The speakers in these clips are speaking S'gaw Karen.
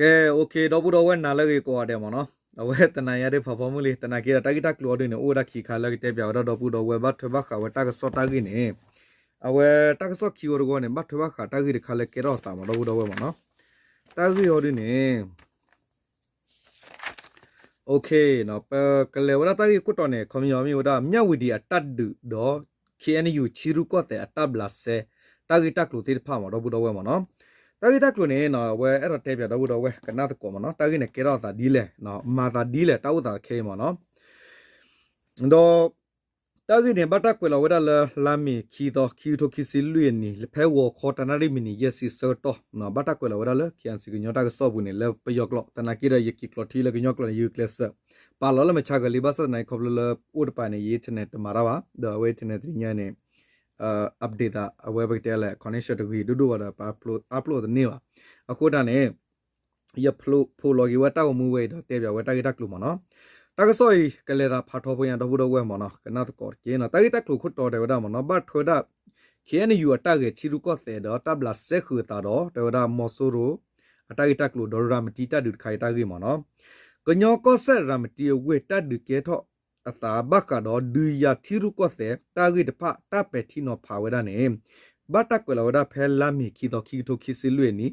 ကဲ OK ဒီပုၢ်ဒီဝဲၢ်နၤလၢအဂ့ၤကိးဂၤဒဲးမ့ၢ်နီၤ, အဝဲတနၤညါဒ်ဖးဖီမုၢ်လံ သနာ်က့ဒီး တၢ်ဂ့ၢ်တၢ်ကျိၤအီၤဒုန့ၣ် အိၣ်ဝဲဒၣ်ခံခါလၢကတဲပၠးဝဲဒၣ်ဒီပုၢ်ဒီဝဲၢ် ဘၣ်ထွဲဘၣ်ဃးဝဲတၢ်ကစီၣ်တၢ်ဂ့ၢ်န့ၣ်, အဝဲတၢ်ကစီၣ်ခံဂီၤတဂီၤန့ၣ် ဘၣ်ထွဲဘၣ်ဃးတၢ်ဂ့ၢ်တခါလၢကဲထီၣ်အသးမ့ၢ်ဒီပုၢ်ဒီဝဲၢ်မ့ၢ်နီၤ, တၢ်ဂ့ၢ်အီၤဒုန့ၣ် ပကလဲၤဝဲဒၣ်တၢ်ဂ့ၢ်ခိၣ်တီန့ၣ် ခီပညီမ့ၢ်ဝဲဒၣ် မြဝတီအတၢ်ဒုးဒီး KNU ထံရူၢ်ကီၢ်သဲးအတၢ်ဘျးစဲ တၢ်ဂ့ၢ်တၢ်ကျိၤသ့ၣ်တဖၣ်မ့ၢ်ဒီပုၢ်ဒီဝဲၢ်မ့ၢ်နီၤ, တၢ်ဂ့ၢ်တၢ်ကျိၤန့ၣ် အဝဲအဲၣ်ဒိးတဲပၠးဒီပုၢ်ဒီဝဲၢ် ကနၣ်သကိးမ့ၢ်နီၤ, တၢ်ဂ့ၢ်န့ၣ် ကဲထီၣ်အသးဒ်လဲၣ်, မၤသးဒ်လဲၣ် တၢ်အိၣ်သးခဲအံၤမ့ၢ်နီၤ ဒီး တၢ်ဂ့ၢ်န့ၣ် ဘၣ်တၢ်ကွဲးလီၤဝဲဒၣ်လၢ လါမ့ၤ ခံသီ ခံကထိခံဆံလွံၢ်အနံၤ ဖဲဂီၤခီတနၣ်ရံၣ်မံးနံးယဲၢ်ဆံဆၢကတီၢ်, ဘၣ်တၢ်ကွဲးလီၤဝဲဒၣ်လၢ KNC ကညီတၢ်ကစီၣ်ပူၤန့ၣ် လၢပယီၤကျိာ်, သနာ်က့ဒီး ယက့ၤကျိးထံလၢကညီကျိာ်န့ၣ် ယဂုာ်ကျဲးစၢး ပာ်လီၤလၢမဲာ်ဆှးဂၤလံ ဘၣ်ဆၣ်သနာ်က့ ခီဖျိလၢအိၣ်တပၤန့ၣ် ယ internet တမၤတၢ်ဘၣ်, ဒီးအဝဲ internet တနံၤညါန့ၣ် update သး အဝဲပကတဲလဲၣ် connection တဂ့ၤဒိၣ်ဒိၣ်ဘၣ်ဒီး ပ upload တန့ၢ်ဘၣ်. အဃိတၢ်န့ၣ် ယဖိးလီၤက့ၤဝဲတၢ်ဂီၤမူဝဲအံၤဒီး တဲပၠးဝဲတၢ်ဂ့ၢ်တၢ်ကျိၤမ့ၢ်နီၤ. တၢ်ကစီၣ်အံၤ ကလဲၤသးဖးထီဖိညါ ဒီပုၢ်ဒီဝဲၢ်မ့ၢ်နီၤ, ကနၣ်သကိးတက့ၢ်နီၤ. တၢ်ဂ့ၢ်တၢ်ကျိၤခိၣ်တီတဲဝဲဒၣ်မ့ၢ်နီၤ, ဘၣ်ထွဲဒၣ် KNU အတၢ်ဂဲၤထံရူၢ်ကီၢ်သဲးဒီး တၢ်ဘျးစဲဃုာ်အသးဒီး တဲဝဲဒၣ်မီၤစိရိၤ အတၢ်ဂ့ၢ်တၢ်ကျိၤဒီး ရၤမတံတၢ်ဒုးတခါအံၤတၢ်ဂ့ၢ်မ့ၢ်နီၤ. ကညီကီၢ်စဲၣ်ရၤမတံအဝ့ၢ် တၢ်ဒုးကဲထီၣ်အသးဘၣ်ဃးဒီး ဒုးယၤထံရူၢ်ကီၢ်သဲး တၢ်ဂ့ၢ်တဖၣ် တၢ်ပဲာ်ထံနီၤဖးဝဲဒၣ်န့ၣ် ဘၣ်တၢ်ကွဲးလီၤဝဲဒၣ်ဖဲလါမ့ၤ ခံသီ ခံကထိခံဆံလွံၢ်အနံၤ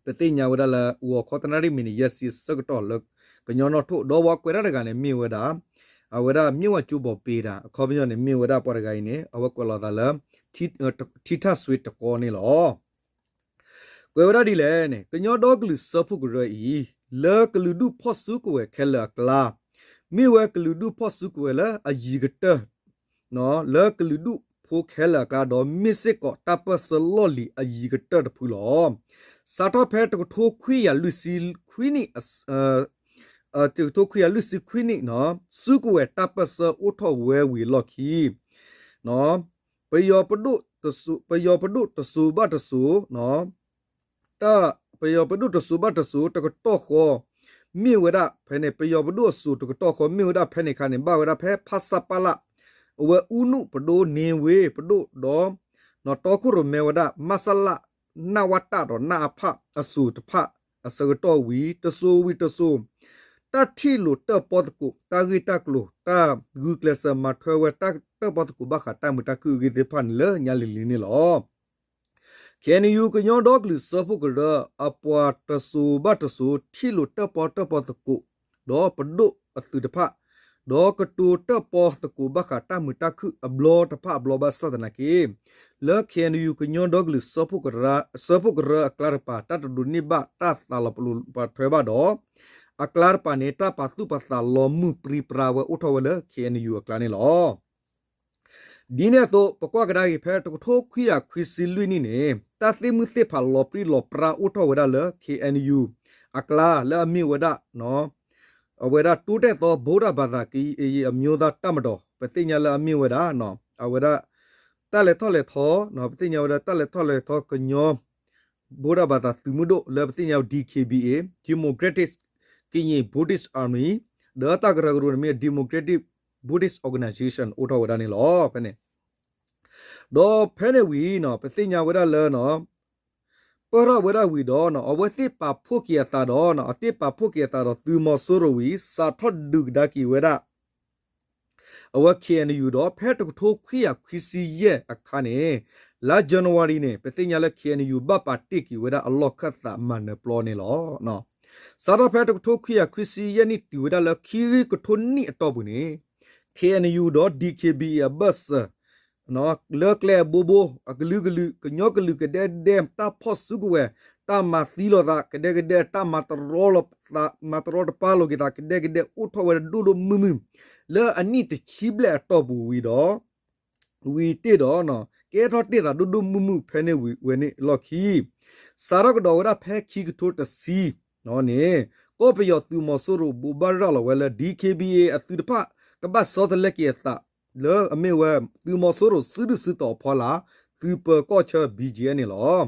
ပသ့ၣ်ညါဝဲဒၣ်လၢ ဂီၤခီတနၣ်ရံၣ်မံးနံးယဲၢ်ဆံဆၢကတီၢ်လၢ ကညီနီၣ်ထိၣ် ဒီးပှၤကွဲးတၢ်တဂၤန့ၣ် မ့ၢ်ဝဲဒၣ် အဝဲဒၣ် မ့ၢ်ဝဲကၠိဘီၤပ့တၢ် အခီပညီန့ၣ် မ့ၢ်ဝဲဒၣ်ပှၤတဂၤအံၤန့ၣ် အဝဲကွဲးလီၤသးလၢ ထံထၣ်စွ့တကီန့ၣ်လီၤ. ကွဲးဝဲဒၣ်ဒ်လဲၣ်န့ၣ် ကညီဒီကလုာ်စၢဖှိၣ်ကရၢအံၤ လၢကလုာ်ဒူၣ်ဖီၣ်စုကဝဲၤခဲလၢာ်အကျါ မ့ၢ်ဝဲကလုာ်ဒူၣ်ဖီၣ်စုကဝဲၤလၢအယံၤကတၢၢ် လၢကလုာ်ဒူၣ်ဖိခဲလၢာ်အကျါ ဒီးမ့ၢ်စ့ၢ်ကီးတၢ်ပၢၢ်ဆၢလီၢ်လံၤအယံၤကတၢၢ်တဖုလီၤ. စးထီၣ်ဖဲတကထိခွံကယၤလွံၢ်ဆံခွံနံၣ် တကထိခွံကယၤလွံၢ်ဆံခွံနံၣ် စုကဝဲၤတၢ်ပၢၢ်ဆၢအိၣ်ထီၣ်ဝဲဝံၤအလီၢ်ခံ ပယီၤပဒိၣ်တစိၤဘၣ်တစိၤ ပယီၤပဒိၣ်တစိၤဘၣ်တစိၤ တကတီၢ်ဃီ မ့ၢ်ဝဲဒၣ်ဖဲန့ၣ် ပယီၤပဒိၣ်အစိၤတကတီၢ်ဃီ မ့ၢ်ဝဲဒၣ်ဖဲန့ၣ်အခါန့ၣ် ဘၣ်ဝဲဒၣ်ဖဲ ဖဆပလ အဝဲအူနုၣ်ပဒိၣ် န့ဝ့ပဒိၣ်ဒီး တီခိၣ်ရိၣ်မဲဝဲဒၣ် မဆလ နဝတ ဒီး နအဖ အစိၤတဖၣ်အဆၢကတီၢ်ဝံၤ တစိၤဝံၤတစိၤ တၢ်ထံၣ်လိာ်တၢၣ်ပီၣ်သကိး တၢ်ဂ့ၢ်တၢ်ကျိၤ တၢ်ဂုာ်ကျဲးစၢးမၤထွဲဝဲတၢ်တၢၣ်ပီၣ်သကိးဘၣ်ဃးတၢ်မုာ်တၢ်ခုၣ်အဂ့ၢ်သ့ၣ်တဖၣ်န့ၣ် လၢညါလံၤလံၤန့ၣ်လီၤ. ခ့ၣ်အဲၣ်ယူၣ် ကညီဒီကလုာ်စၢဖှိၣ်ကရၢ အပှၤတစိၤဘၣ်တစိၤ ထံၣ်လိာ်တၢၣ်ပီၣ်တၢၣ်ပီၣ်သကိး ဒီးပဒိၣ်အသုးတဖၣ် ဒီးကတိၤတၢၣ်ပီၣ်သကိးဘၣ်ဃးတၢ်မုာ်တၢ်ခုၣ်အဘျီတဖၣ်အဘျီဘၣ်ဆၣ်သနာ်က့ လၢ ခ့ၣ်အဲၣ်ယူၣ် ကညီဒီကလုာ်စၢဖှိၣ်ကရၢအကျါတကပၤ တၢ်တဒိးန့ၢ်ဘၣ်တၢ်သးလီၤပလိာ်ပှၤထွဲဘၣ်ဒီး အကျါတကပၤန့ၣ် တၢ်ပာ်သူၣ်ပာ်သးလီၤမုၢ်ပြံပြါဝဲအိၣ်ထီၣ်ဝဲလၢ ခ့ၣ်အဲၣ်ယူၣ် အကျါန့ၣ်လီၤ. ဒ်န့ၣ်အသိး ပကွၢ်ကဒါက့ၤဖဲတကထိခွံကယၤခွံဆံလွံၢ်နံၣ်န့ၣ် တၢ်သ့ၣ်မုၢ်သ့ၣ်ဖးလီၤပြံလီၤပြါအိၣ်ထီၣ်ဝဲဒၣ်လၢ ခ့ၣ်အဲၣ်ယူၣ် အကျါလၢအမ့ၢ်ဝဲဒၣ် အဝဲဒၣ် တိုးတက်သော ဗုဒ္ဓဘာသာ ကရင်အမျိုးသားတပ်မတော် ပသ့ၣ်ညါလၢအမ့ၢ်ဝဲဒၣ် အဝဲဒၣ် တၢ်လဲၤထီၣ်လဲၤထီ ပသ့ၣ်ညါဝဲဒၣ် တၢ်လဲၤထီၣ်လဲၤထီကညီ ဗုဒ္ဓဘာသာ သုးမုၢ်ဒိၣ် လၢပသ့ၣ်ညါဝဲ ဒီက့ဘီအ့ Democratic Karen Buddhist Army ဒီးတၢ်ကရၢကရိန့ၣ်မ့ၢ် Democratic Buddhist Organization အိၣ်ထီၣ်ဝဲဒၣ်န့ၣ်လီၤ. ဖဲန့ၣ် ဒီးဖဲန့ၣ်ဝံၤ ပသ့ၣ်ညါဝဲဒၣ်လၢ ပၢၢ်ထီၣ်ဝဲဒၣ်ဝံၤဒီး အဝဲသ့ၣ်ပာ်ဖှိၣ်က့ၤအသးဒီး အသ့ၣ်ပာ်ဖှိၣ်က့ၤအသးဒီးသုးမီၤစိရိၤဝံၤ စးထီၣ်ဒုးကဒါက့ၤဝဲဒၣ် အဝဲ ခ့ၣ်အဲၣ်ယူၣ် ဒီး ဖဲတကထိခွံကယၤခွံဆံယဲၢ်အခါန့ၣ် လါ January န့ၣ် ပသ့ၣ်ညါလၢ ခ့ၣ်အဲၣ်ယူၣ် ဘၣ်ပာ်တ့ၢ်က့ၤဝဲဒၣ်အလီၢ်ခၢၣ်သးမၤနၢၤပျီန့ၣ်လီၤ. စးထီၣ်ဖဲတကထိခွံကယၤခွံဆံယဲၢ်နံၣ်တုၤဝဲဒၣ်လၢခံကထိနံၣ်အတီၢ်ပူၤန့ၣ် ခ့ၣ်အဲၣ်ယူၣ် ဒီး ဒီက့ဘီအ့ အဘၢၣ်စၢၤ လၢကျဲအဘိဘိ အကလုာ်ကလုာ် ကညီကလုာ်ကဒဲကဒဲ တၢ်ဖီၣ်စုကဝဲၤ တၢ်မၤသံလိာ်သးကဒဲကဒဲ တၢ်မၤတရီ မၤတရီတပါလိာ်က့ၤသးကဒဲကဒဲ အိၣ်ထီၣ်ဝဲဒၣ်ဒိၣ်ဒိၣ်မုၢ်မုၢ် လၢအနံၣ်တဆံဘျဲၣ်အတီၢ်ပူၤဝံၤဒီး ဝံၤတ့ၢ်ဒီး ကဲထီၣ်တ့ၢ်သးဒိၣ်ဒိၣ်မုၢ်မုၢ်ဖဲန့ၣ်ဝံၤဝဲန့ၣ်အလီၢ်ခံ စးထီၣ်ကဒီးဝဲဒၣ်ဖဲခံကထိတဆံန့ၣ် ကီၢ်ပယီၤသုးမီၤစိရိၤဘိးဘၣ်ရၤလီၤဝဲလၢ ဒီက့ဘီအ့ အသုးတဖၣ် ကဘၣ်ဆီတလဲက့ၤအသး လၢအမ့ၢ်ဝဲ သုးမီၤစိရိၤစုဒုၣ်စုတီၤအဖီလာ် သုးပၢၤကီၢ်ဆၢ ဘီကၠံအ့န့ၣ်လီၤ.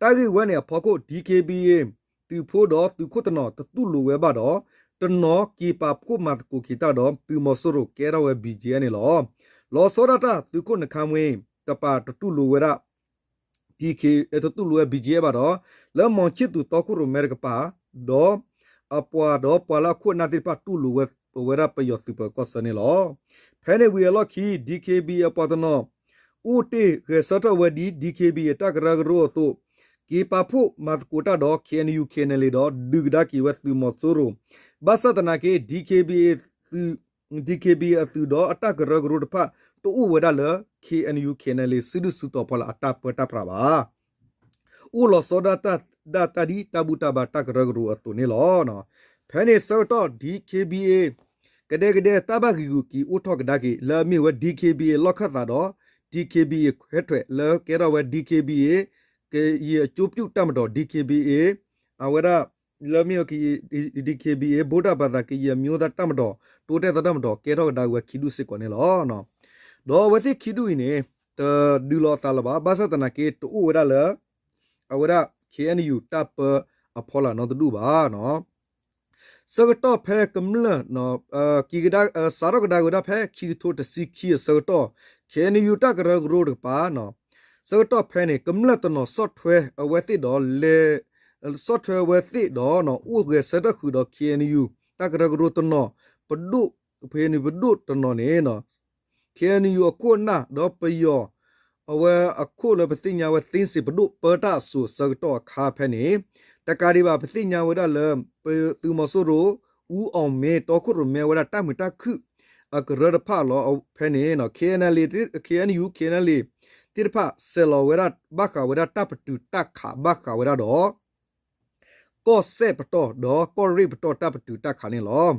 တၢ်ဂ့ၢ်ဝဲန့ၣ်အဖီခိၣ် ဒီက့ဘီအ့ သုးဖိဒီးသုးခိၣ်တနီၤတတူၢ်လိာ်ဝဲဘၣ်ဒီး တနီၤက့ၤပာ်ဖှိၣ်မၤသကိးက့ၤတၢ်ဒီး သုးမီၤစိရိၤကဲထီၣ်ဝဲ ဘီကၠံအ့န့ၣ်လီၤ. လီၤဆီဒၣ်တၢ် သုးခိၣ်နခါမှ့ တပၤတတူၢ်လိာ်ဝဲဒၣ် တတူၢ်လိာ်ဝဲ ဘီကၠံအ့ဘၣ်ဒီး လၢမီၤဆံၣ်သူးတီခိၣ်ရိၣ်မဲတကပၤ ဒီးအပှၤဒီးပှၤလၢအခိၣ်အနၢ်သ့ၣ်တဖၣ်တူၢ်လိာ်ဝဲ ဝဲဒၣ်ပယီၤသုးပၢၤကီၢ်ဆၢန့ၣ်လီၤ. ဖဲန့ၣ်ဝံၤအလီၢ်ခံ DKBA အပှၤတနီၤ အိၣ်တ့ၢ်ဂဲၤဆၢထၢၣ်ဝဲဒ် DKBA အတၢ်ကရၢကရိအသိး က့ၤပာ်ဖှိၣ်မၤသကိးတၢ်ဒီး KNU KNLA ဒီးဒုးကဒါက့ၤဝဲသုးမီၤစိရိၤ, ဘၣ်ဆၣ်သနာ်က့ DKBA သုး DKBA အသုးဒီးအတၢ်ကရၢကရိတဖၣ် တအိၣ်ဝဲဒၣ်လၢ KNU KNLA စုဒုၣ်စုတီၤဖီလာ်အတၢ်ပၢတၢ်ပြးဘၣ်. အိၣ်လီၤဆီဒၣ်တၢ်ဒၣ်တၢ်ဒ်တၢ်ဘူၣ်တၢ်ဘါတၢ်ကရၢကရိအသိးန့ၣ်လီၤ. ဖဲန့ၣ်ဆၢကတီၢ် DKBA ကဒဲကဒဲတၢ်ဘၣ်ဂံာ်ဂူာ်က့ၤအိၣ်ထီၣ်ကဒါက့ၤ လၢအမ့ၢ်ဝဲ DKBA လီၢ်ခၢၣ်သးဒီး DKBA ခွဲးထွဲးလၢကဲထီၣ်ဝဲ DKBA ကရင်အကျိုးပြုတပ်မတော် DKBA အဝဲဒၣ် လၢမ့ၢ်ဝဲ DKBA ဗုဒ္ဓဘာသာကရင်အမျိုးသားတပ်မတော် တိတဲသီတၢ်မတီၤ ကဲထီၣ်ကဒါက့ၤဝဲခံဒူၣ်စ့ၢ်ကီးန့ၣ်လီၤ. ဒီးအဝဲသ့ၣ်ခံဒူၣ်အံၤန့ၣ် တဒုးလီၤအသးလၢၤဘၣ်, ဘၣ်ဆၣ်သနာ်က့ တအိၣ်ဝဲဒၣ်လၢ အဝဲဒၣ် KNU တၢ်ပၢအဖီလာ်နီတဒူၣ်ဘၣ်. ဆၢကတီၢ်ဖဲကမျၢၢ် က့ၤကဒါ စးထီၣ်ကဒါက့ၤဝဲဒၣ်ဖဲခံကထိတဆံခံအဆၢကတီၢ် KNU တၢ်ကရၢကရိတကပၤ ဆၢကတီၢ်ဖဲန့ၣ် ကမျၢၢ်တနီၤဆီၣ်ထွဲအဝဲသ့ၣ်ဒီးလဲၤ ဆီၣ်ထွဲအဝဲသ့ၣ်ဒီး အိၣ်ဂဲၤဆၢထၢၣ်ဃုာ်ဒီး KNU တၢ်ကရၢကရိတနီၤ ပဒိၣ် KNU ပဒိၣ်တနီၤန့ၣ် KNU အခိၣ်အနၢ်ဒီးပယီၤ အဝဲအခိၣ်လၢပသ့ၣ်ညါဝဲ သ့စ့ၣ်ပဒိၣ်ပၢတၢ်အစိၤအဆၢကတီၢ်အခါဖဲန့ၣ် တကးဒံးဘၣ် ပသ့ၣ်ညါဝဲဒၣ်လၢ သုးမီၤစိရိၤ အူအီၣ်မ့ၤ တီခိၣ်ရိၣ်မဲဝဲဒၣ်တၢ်မုာ်တၢ်ခုၣ်အကရၢတဖၣ်လီၤ. ဖဲန့ၣ် KNLA KNU KNLA သ့ၣ်တဖၣ်ဆဲးလီၤဝဲဒၣ် ဘၣ်ဃးဝဲဒၣ်တၢ်ပတုာ်တၢ်ခးဘၣ်ဃးဝဲဒၣ်ဒီး ကီၢ်စဲၣ်ပတီၢ်ဒီးကီၢ်ရ့ၣ်ပတီၢ်တၢ်ပတုာ်တၢ်ခးန့ၣ်လီၤ.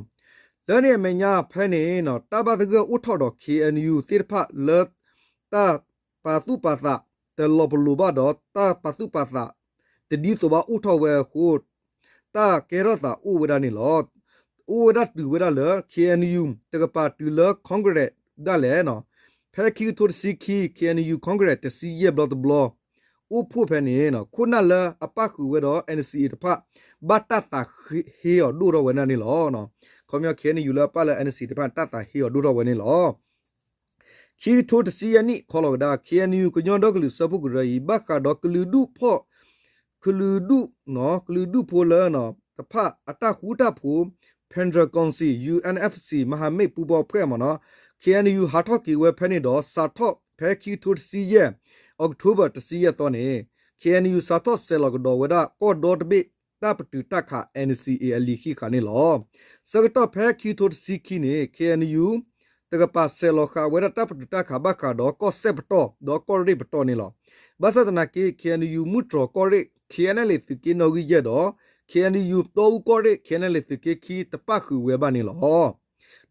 လၢန့ၣ်အမဲာ်ညါဖဲန့ၣ် တၢ်ဘၣ်သဂၢၢ်အိၣ်ထီၣ်ဒီး KNU သ့ၣ်တဖၣ်လၢ တၢ်ပာ်သူၣ်ပာ်သးတလီၤပလိာ်ဘၣ်ဒီး တၢ်ပာ်သူၣ်ပာ်သးတဒ်သိးဘၣ်အိၣ်ထီၣ်ဝဲအဃိ တၢ်ကဲထီၣ်သးအိၣ်ဝဲဒၣ်န့ၣ်လီၤ. အိၣ်ဝဲဒၣ်တုၤဝဲဒၣ်လၢ KNU တကပၤတုၤလၢ Congress ဒၣ်လဲာ် ဖဲခံကထိတဆံခံ KNU Congress တဆံယဲၢ်ဘျီတဘျီ အိၣ်ဖှိၣ်ဖဲန့ၣ် ခိၣ်နၢ်လၢအပၣ်ဃုာ်ဝဲဒီး NCA တဖၣ် ဘၣ်တၢ်သးဟ့အီၤဒိၣ်ထီၣ်ဝဲဒၣ်န့ၣ်လီၤ. ခီပညီ KNU လၢအပၣ်လၢ NCA တဖၣ် တၢ်သးဟ့အီၤဒိၣ်ထီၣ်ဝဲန့ၣ်လီၤ. ခံကထိတဆံယဲၢ်နံၣ်ခီလီၤကဒါ KNU ကညီဒီကလုာ်စၢဖှိၣ်ကရၢအံၤ ဘၣ်ဃးဒီးကလုာ်ဒူၣ်ဖီၣ် ကလုာ်ဒူၣ် ကလုာ်ဒူၣ်ဖိလၢ တဖၣ်အတၢ်ဃူတၢ်ဖိး Federal Council UNFC မဟာမိတ်ပူးပေါင်းအဖွဲ့မ့ၢ်နီၤ KNU ဟးထီၣ်က့ၤဝဲဖဲန့ၣ်ဒီး စးထီၣ်ဖဲခံကထိတဆံယဲၢ် October တဆံယဲၢ်သီန့ၣ် KNU စးထီၣ်ဆဲးလီၤကဒီးဝဲဒၣ်ကီၢ်ဒီတဘ့ၣ် တၢ်ပတုာ်တၢ်ခး NCA အလံာ်ဃံးဃာ်န့ၣ်လီၤ. ဆၢကတီၢ်ဖဲခံကထိတဆံခံန့ၣ် KNU တကပၤဆဲးလီၤဃာ်ဝဲဒၣ်တၢ်ပတုာ်တၢ်ခးဘၣ်ဃးဒီးကီၢ်စဲၣ်ပတီၢ် ဒီးကီၢ်ရ့ၣ်ပတီၢ်န့ၣ်လီၤ. ဘၣ်ဆၣ်သနာ်က့ KNU မုၢ်တြီၤကီၢ်ရ့ၣ် KNLA သုးက့နီၣ်ဂံၢ်ယဲၢ်ဒီး KNU တီအူကီၢ်ရ့ၣ် KNLA သုးက့ခံတပၣ်ဃုာ်ဝဲဘၣ်န့ၣ်လီၤ.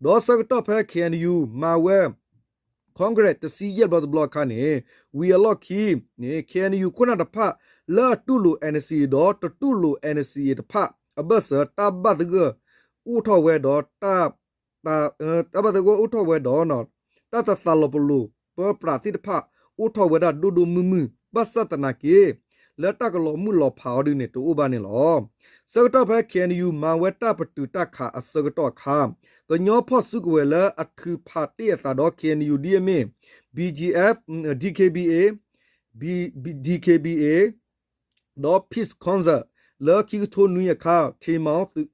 ဒီးဆၢကတီၢ်ဖဲ KNU မၤဝဲ Congress တဆံယဲၢ်ဘျီတဘျီအခါန့ၣ် ဝံၤအလီၢ်ခံန့ၣ် KNU ခိၣ်နၢ်တဖၣ်လၢအတူၢ်လိာ် NCA ဒီးတတူၢ်လိာ် NCA တဖၣ်အဘၢၣ်စၢၤ တၢ်ဘၣ်သဂၢၢ်အိၣ်ထီၣ်ဝဲဒီး တၢ်ဘၣ်သဂၢၢ်အိၣ်ထီၣ်ဝဲဒီး တၢ်တသးလီၤပလိာ်ပၢပြးသ့ၣ်တဖၣ် အိၣ်ထီၣ်ဝဲဒၣ်ဒိၣ်ဒိၣ်မုၢ်မုၢ် ဘၣ်ဆၣ်သနာ်က့ လၢတၢ်ကလီၤမုၢ်လီၤဖးအီၤဒ်န့ၣ် တအိၣ်ဘၣ်န့ၣ်လီၤ. ဆၢကတီၢ်ဖဲ KNU မၤဝဲတၢ်ပတုာ်တၢ်ခးအဆၢကတီၢ်အခါ ကညီဖီၣ်စုကဝဲၤလၢအထုးဖးတ့ၢ်အသးဒီး KNU ဒ်အမ့ၢ် BGF, DKBA, DKBA ဒီး Peace Council လၢခံကထိနွံအခါ ထ့မီၣ်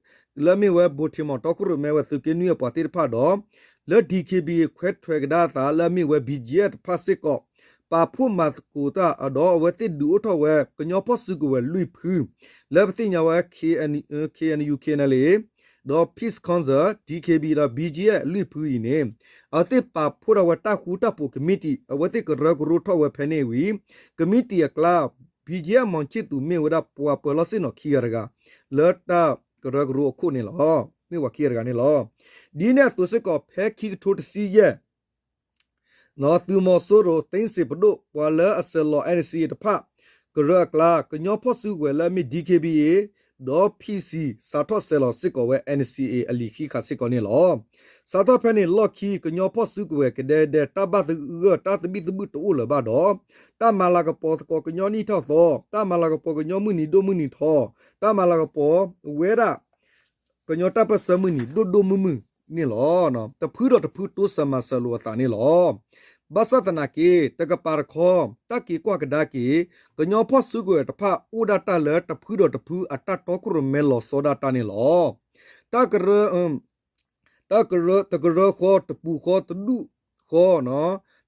လၢမ့ၢ်ဝဲဘိၣ်ထ့မီၣ် တီခိၣ်ရိၣ်မဲဝဲသုးက့နွံအပှၤသ့ၣ်တဖၣ်ဒီး လၢ DKBA ခွဲးထွဲးကဒါအသး လၢအမ့ၢ်ဝဲ BGF တဖၣ်စ့ၢ်ကီး ပာ်ဖှိၣ်မၤသကိးတၢ်ဒီး အဝဲသ့ၣ်ဒုးအိၣ်ထီၣ်ဝဲ ကညီဖီၣ်စုကဝဲၤလွံၢ်ဖု လၢပသ့ၣ်ညါဝဲ KNU KNLA ဒီး Peace Council DKBA ဒီး BGF လွံၢ်ဖုအံၤန့ၣ် အဝဲသ့ၣ်ပာ်ဖှိၣ်ထီၣ်ဝဲတၢ်ဃူတၢ်ဖိးကမံးတံာ် အဝဲသ့ၣ်ကရၢကရိထီၣ်ဝဲဖဲန့ၣ်ဝံၤ ကမံးတံာ်အကျါ BGF မီၤဆံၣ်သူး မ့ၢ်ဝဲဒၣ်ပှၤပၢၤလီၢ်ဆ့ၣ်နီၤခံဂၤတဂၤ လၢတၢ်ကရၢကရိအခိၣ်န့ၣ်လီၤ. မ့ၢ်ပှၤခံဂၤတဂၤန့ၣ်လီၤ. ဒ်န့ၣ်အသိးစ့ၢ်ကီး ဖဲခံကထိတဆံယဲၢ် သုးမီၤစိရိၤ သ့စ့ၣ်ပဒိၣ် ပှၤလၢအဆဲးလီၤ NCA တဖၣ် ကရၢအကျါ ကညီဖီၣ်စုကဝဲၤလၢအမ့ၢ် DKBA ဒီး PC စးထီၣ်ဆဲးလီၤစ့ၢ်ကီးဝဲ NCA အလံာ်ဃံးဃာ်စ့ၢ်ကီးန့ၣ်လီၤ. စးထီၣ်ဖဲန့ၣ်လီၢ်ခံ ကညီဖီၣ်စုကဝဲၤကဒဲကဒဲ တၢ်ဘၣ်သဂၢၢ်တၢ်သဘံၣ်သဘုၣ်တအိၣ်လၢၤဘၣ်ဒီး တၢ်မၤလၤကပီၤသကိးကညီနံၣ်ထီၣ်သီ, တၢ်မၤလၤကပီၤကညီမုၢ်နံၤဒိၣ်မုၢ်နံၤထီ, တၢ်မၤလၤကပီၤဝဲဒၣ် ကညီတၢ်ပၢၢ်ဆၢမုၢ်နံၤဒိၣ်ဒိၣ်မုၢ်မုၢ်န့ၣ်လီၤ. တဖုဒီးတဖုတိစၢၤမၤစၢၤလိာ်အသးန့ၣ်လီၤ. ဘၣ်ဆၣ်သနာ်က့ တကပၤတခီ တၢ်က့ၤကွၢ်ကဒါက့ၤ ကညီဖီၣ်စုကဝဲၤတဖၣ်အိၣ်ဒၣ်တၢ်လၢတဖုဒီးတဖုအတၢ်တီခိၣ်ရိၣ်မဲလီၤဆီဒၣ်တၢ်န့ၣ်လီၤ. တၢ်ကရၢ တၢ်ကရၢ တကရၢဃီ တပူၤဃီ တဒူၣ်ဃီ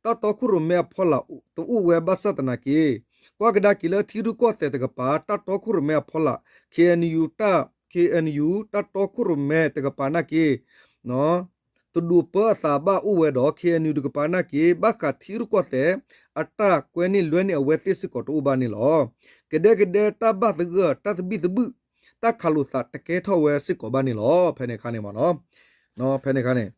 တၢ်တီခိၣ်ရိၣ်မဲအဖီလာ်တအိၣ်ဝဲဘၣ်ဆၣ်သနာ်က့ ကွၢ်ကဒါက့ၤလၢထံရူၢ်ကီၢ်သဲးတကပၤ တၢ်တီခိၣ်ရိၣ်မဲအဖီလာ် KNU တၢ် KNU တၢ်တီခိၣ်ရိၣ်မဲတကပၤနာ်က့ တဒိးပၢအသးဘၣ်အိၣ်ဝဲဒီး KNU တကပၤနာ်က့ ဘၣ်ဃးထံရူၢ်ကီၢ်သဲး အတၢ်ကွဲန့ၢ်လွဲန့ၢ်အဝဲသ့ၣ်စ့ၢ်ကီးတအိၣ်ဘၣ်န့ၣ်လီၤ. ကဒဲကဒဲတၢ်ဘၣ်သဂၢၢ် တၢ်သဘံၣ်သဘုၣ် တၢ်ခးလိာ်သးတကဲထီၣ်ဝဲစ့ၢ်ကီးဘၣ်န့ၣ်လီၤ. ဖဲန့ၣ်အခါန့ၣ်မ့ၢ်နီၤ ဖဲန့ၣ်အခါန့ၣ်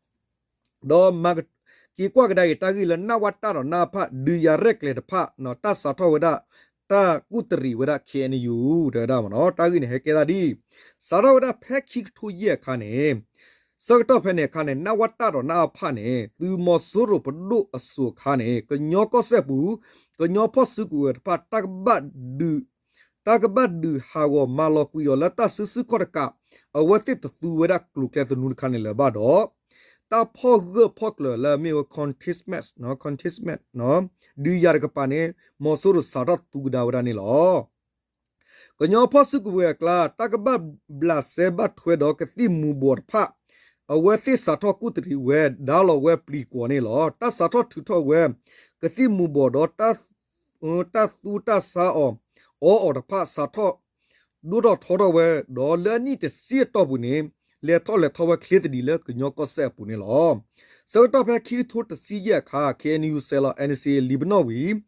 ဒီးမၤက့ၤကွၢ်ကဒါက့ၤတၢ်ဂ့ၢ်လၢ နဝတ ဒီး နအဖ ဒုးယၤရဲၣ်ကျဲၤတဖၣ် တၢ်စးထီၣ်ဝဲဒၣ် တၢ်ကူၣ်တရံးဝဲဒၣ် KNU တဲဝဲဒၣ်မ့ၢ်နီၤ တၢ်ဂ့ၢ်န့ၣ် ဟဲကဲသးဒ် စးထီၣ်ဝဲဒၣ်ဖဲခံကထိယဲၢ်အခါန့ၣ် ဆၢကတီၢ်ဖဲန့ၣ်အခါန့ၣ် နဝတ ဒီး နအဖ န့ၣ် သုးမီၤစိရိၤပဒိၣ်အစိၤအခါန့ၣ် ကညီကီၢ်စဲၣ်ပူၤ ကညီဖီၣ်စုကဝဲၤတဖၣ် တၢ်ကဘၣ်ဒုး တၢ်ကဘၣ်ဒုးဟးဂီၤမၤလီၤကွံာ်အီၤလၢတၢ်စုဆူၣ်ခီၣ်တကး အဝဲသ့ၣ်တသူဝဲဒၣ်ကျိၤကျဲသနူတခါန့ၣ်လၢၤဘၣ်ဒီး တၢ်ဖီၣ်ဂၢၢ်ဖီၣ်ကျၢၤလၢအမ့ၢ်ဝဲ contested match ဒုးယၤတကပၤန့ၣ် မီၤစိရိၤစးထီၣ်သူကဒါဝဲဒၣ်န့ၣ်လီၤ. ကညီဖီၣ်စုကဝဲၤအကျါ တၢ်ကဘၣ်ဘျးစဲဘၣ်ထွဲဒီးကသံၣ်မူၤဘှီးတဖၣ် အဝဲသ့ၣ်စးထီၣ်ကူၣ်တရံးဝဲ ဒါလီၤဝဲပျံၤကွီၤန့ၣ်လီၤ. တၢ်စးထီၣ်ထုးထီၣ်ဝဲ ကသံၣ်မူၤဘှီးဒီး တၢ်သူတၢ်ဆါအီၤ အီအီၤတဖၣ် စးထီၣ်ဒိၣ်ထီၣ်ထီထီၣ်ဝဲ ဒီးလၢအနံၣ်တဆံအတီၢ်ပူၤန့ၣ် လဲၤထီၣ်လဲၤထီဝဲချ့သဒံးလၢကညီကီၢ်စဲၣ်အပူၤန့ၣ်လီၤ. ဆၢကတီၢ်ဖဲခံကထိတဆံယဲၢ်အခါ KNU စဲးလီၤ NCA လံာ်ပနီၣ်ဝံၤ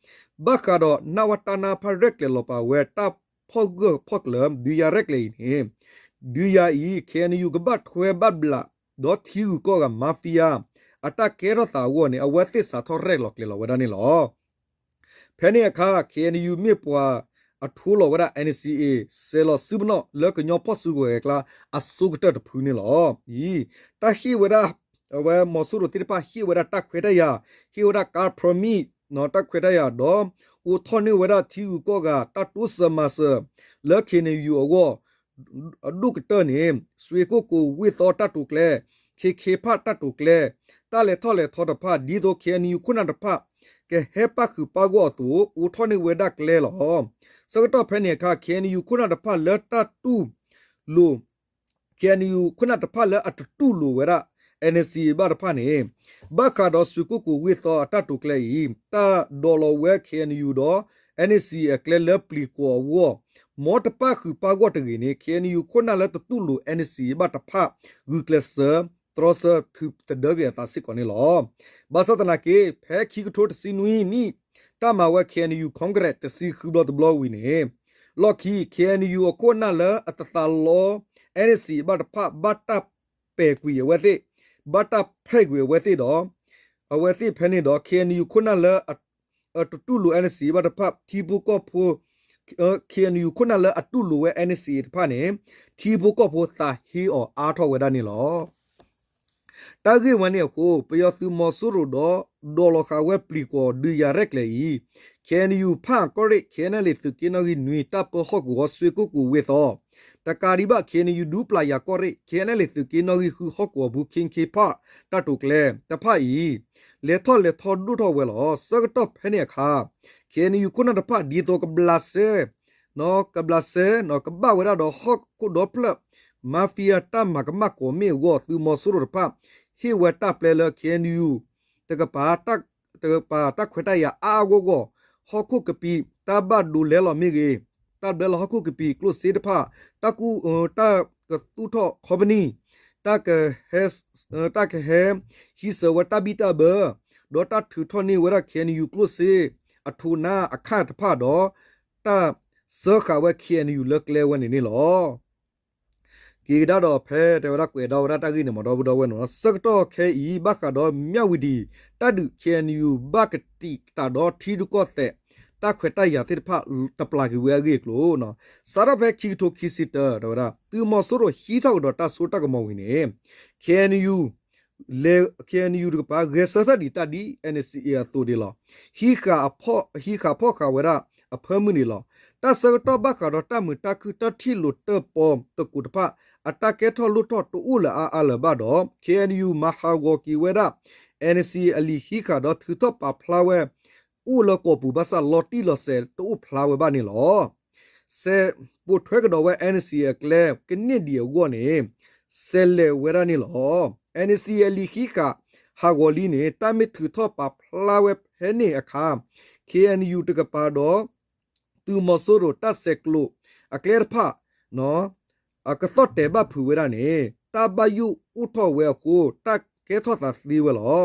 ဘၣ်ဃးဒီး နဝတ နအဖ ရဲၣ်ကျဲၤလီၤပာ်ဝဲတၢ်ဖီၣ်ဂၢၢ်ဖီၣ်ကျၢၤ ဒုးယၤရဲၣ်ကျဲၤအံၤန့ၣ် ဒုးယၤအံၤ KNU ကဘၣ်ထွဲဘၣ်ဘျး ဒီးထံဂုၤကီၢ်ဂၤ mafia အတၢ်ကဲထီၣ်သးအဂီၢ်န့ၣ် အဝဲသ့ၣ်စးထီၣ်ရဲၣ်လီၤကျဲၤလီၤဝဲဒၣ်န့ၣ်လီၤ. ဖဲန့ၣ်အခါ KNU မ့ၢ်ပှၤအထိလီၤဝဲဒၣ် NCA စဲးလီၤစုပနီၣ်လၢကညီဖီၣ်စုကဝဲၤအကျါ အဆိကတၢၢ်တဖုန့ၣ်လီၤ. အံၤ တၢ်ဟ့ၣ်ဝဲဒၣ် အဝဲမီၤစိရိၤသ့ၣ်တဖၣ်ဟ့ၣ်ဝဲဒၣ်တၢ်ခွဲးတၢ်ယာ်, ဟ့ၣ်ဝဲဒၣ် car permit တၢ်ခွဲးတၢ်ယာ်ဒီး အိးထီၣ်န့ၢ်ဝဲဒၣ်ထံဂုၤကီၢ်ဂၤ တၢ်တိစၢၤမၤစၢၤ လၢ KNU အဂီၢ် အဒိၣ်ကတၢၢ်န့ၣ် စွ့ကိၣ်ကိၤဝ့ၢ်သီတၢ်တိာ်ကျဲ, ခ့ခ့ဖၣ်တၢ်တိာ်ကျဲ, တၢ်လဲၤထီၣ်လဲၤထီတဖၣ် ဒ်သိး KNU ခိၣ်နၢ်တဖၣ် ကဟဲပၣ်ဃုာ်ပၣ်ဂီၢ်အသိး အိးထီၣ်န့ၢ်ဝဲဒၣ်ကျဲလီၤ. ဆၢကတီၢ်ဖဲန့ၣ်အခါ KNU ခိၣ်နၢ်တဖၣ်လၢတၢ်တူၢ်လိာ် KNU ခိၣ်နၢ်တဖၣ်လၢအတတူၢ်လိာ်ဝဲဒၣ် NCA ဘၣ်တဖၣ်န့ၣ် ဘၣ်ဃးဒီးစွ့ကိၣ်ကိၤဝ့ၢ်သီအတၢ်တိာ်ကျဲအံၤ တၢ်ဒိးလီၤဝဲ KNU ဒီး NCA အကျဲလၢပျံၤကွီၤအဂီၢ် မ်တပၣ်ဃုာ်ပၣ်ဂီၢ်တဂ့ၤန့ၣ် KNU ခိၣ်နၢ်လၢတတူၢ်လိာ် NCA ဘၣ်တဖၣ် ဂုာ်ကျဲးစၢး တြီဆၢ ထုးသဒၢက့ၤအသးစ့ၢ်ကီးန့ၣ်လီၤ. ဘၣ်ဆၣ်သနာ်က့ ဖဲခံကထိတဆံနွံနံၣ် တၢ်မၤဝဲ KNU Congress တဆံဃုဘျီတဘျီဝံၤန့ၣ် လီၢ်ခံ KNU အခိၣ်နၢ်လၢအတသးလီ NCA ဘၣ်တဖၣ် ဘၣ်တၢ်ပဲာ်ကွံာ်အဝဲသ့ၣ်, ဘၣ်တၢ်ဖဲးကွံာ်အဝဲသ့ၣ်ဒီး အဝဲသ့ၣ်ဖဲန့ၣ်ဒီး KNU ခိၣ်နၢ်လၢ အတတူၢ်လိာ် NCA ဘၣ်တဖၣ် ထံဖိကီၢ်ဖိ KNU ခိၣ်နၢ်လၢအတူၢ်လိာ်ဝဲ NCA တဖၣ်န့ၣ် ထံဖိကီၢ်ဖိသးဟ့အီၤအါထီၣ်ဝဲဒၣ်န့ၣ်လီၤ. တၢ်ဂ့ၢ်ဝဲန့ၣ်အဃိ ပယီၤသုးမီၤစိရိၤဒီး ဒိးလီၤဃာ်ဝဲပျံၤကွီၤဒုးယၤရဲၣ်ကျဲၤအံၤ KNU ဖၣ်အကီၢ်ရ့ၣ် KNLA သုးက့နီၣ်ဂံၢ်နွံ တၢ်ပၢဟီၣ်ကဝီၤစွ့ကိၣ်ကိၤဝ့ၢ်သီ တကးဒံးဘၣ် KNU ဒူပျၤယၤကီၢ်ရ့ၣ် KNLA သုးက့နီၣ်ဂံၢ်ဃုဟီၣ်ကဝီၤပူၤ ခ့ခ့ဖၣ်တၢ်တိာ်ကျဲတဖၣ်အံၤ လဲၤထီၣ်လဲၤထီဒိၣ်ထီၣ်ဝဲလီၤ. ဆၢကတီၢ်ဖဲန့ၣ်အခါ KNU ခိၣ်နၢ်တဖၣ် ဒ်သိးကဘျးစဲ ကဘျးစဲ ကဘၣ်ဝဲဒၣ်ဒီးဟီၣ်ခိၣ်ဒီဖျၢၣ် mafia တၢ်မၤကမၣ်ကွီၢ်မ့ၣ်အဂီၢ် သုးမီၤစိရိၤတဖၣ် ဟ့ၣ်ဝဲတၢ်ပျဲလၢ KNU တကပၤ တကပၤတၢ်ခွဲးတၢ်ယာ်အါအါဂီၢ်ဂီၢ် ဟီၣ်ခိၣ်ကပံာ် တၢ်ဘၣ်ဒိးလဲလီၤမ့ၢ်ဂ့ၤ, တၢ်ဘျဲလီၤဟီၣ်ခိၣ်ကပံာ်ကျိၣ်စ့တဖၣ်, တၢ်ကူၣ် တၢ်ကသူၣ်ထီၣ် company, တၢ်ကဟဲ တၢ်ကဟဲ ဟံးစၢၤဝဲတၢ်ဘံၣ်တၢ်ဘၢ, ဒီးတၢ်ထုးထီၣ်န့ၢ်ဝဲဒၣ် KNU ကျိၣ်စ့ အထိးနါအခၣ်တဖၣ်ဒီး တၢ်စၢဃာ်ဝဲ KNU လၢကျဲဝဲန့ၣ်န့ၣ်လီၤ. က့ၤကဒါဒီးဖဲတဲဝဲဒၣ်ကွဲးဒီးဝဲဒၣ်တၢ်ဂ့ၢ်န့ၣ်မ့ၢ်ဒီပုၢ်ဒီဝဲၢ်န့ၣ်လီၤ. ဆၢကတီၢ်ခဲအံၤ ဘၣ်ဃးဒီးမၠၣ်ဝံၤဒံး တၢ်ဒုး KNU ဘၣ်ကတံာ်ကတာ်ဒီးထံရူၢ်ကီၢ်သဲး တၢ်ခွဲးတၢ်ယာ်သ့ၣ်တဖၣ် တပျၢ်က့ၤဝဲအဂ့ၢ်အကျိၤ စးထီၣ်ဖဲခံကထိခံဆံတၢ တဲဝဲဒၣ် သုးမီၤစိရိၤဟံးထီၣ်ကဒီးတၢ်စိတၢ်ကမီၤဝံၤန့ၣ် KNU လဲၤ KNU တကပၤ ဂဲၤဆၢထၢၣ်ဒံးတၢ်ဒ် NCA အသိးဒ်လီၤ. ဟံးဃာ်အဖီၣ် ဟံးဃာ်ဖီၣ်ဃာ်ဝဲဒၣ်အဖၢမုၢ်န့ၣ်လီၤ. တၢ်ဆၢကတီၢ်ဘၣ်ဃးဒီးတၢ်မုာ်တၢ်ခုၣ် တၢ်ထံၣ်လိာ်တၢၣ်ပီၣ်သကိးတဖၣ် အတၢ်ကဲထီၣ်လိၣ်ထီၣ်တအိၣ်လၢၤအါအါလၢၤဘၣ်ဒီး KNU မၤဟးဂီၤက့ၤဝဲဒၣ် NCA အလံာ်ဟံးဃာ်ဒီးထုးထီၣ်ပာ်ဖျါဝဲ အိၣ်လၢကီၢ်ပူၤဘၣ်ဆၣ်လီၤတံၢ်လီၤဆဲးတအိၣ်ဖျါဝဲဘၣ်န့ၣ်လီၤ. စဲးပိာ်ထွဲကဒီးဝဲ NCA အကျဲ ကန့ၢ်ဒံးအဂီၢ်န့ၣ် စဲးလဲၤဝဲဒၣ်န့ၣ်လီၤ. NCA အလံာ်ဟံးဃာ်ဟးဂီၤလံန့ၣ် တၢ်မ့ၢ်ထုးထီၣ်ပာ်ဖျါဝဲဖဲန့ၣ်အခါ KNU တကပၤဒီး သုးမီၤစိရိၤတၢ်ဆဲးကျိးအကျဲတဖၣ် အကသီၣ်တဲာ်ဘၣ်ဖုးဝဲဒၣ်န့ၣ် တၢ်ဘၣ်ယိၣ်အိၣ်ထီၣ်ဝဲအဃိ တၢ်ကဲထီၣ်သးသ့ဝဲလီၤ.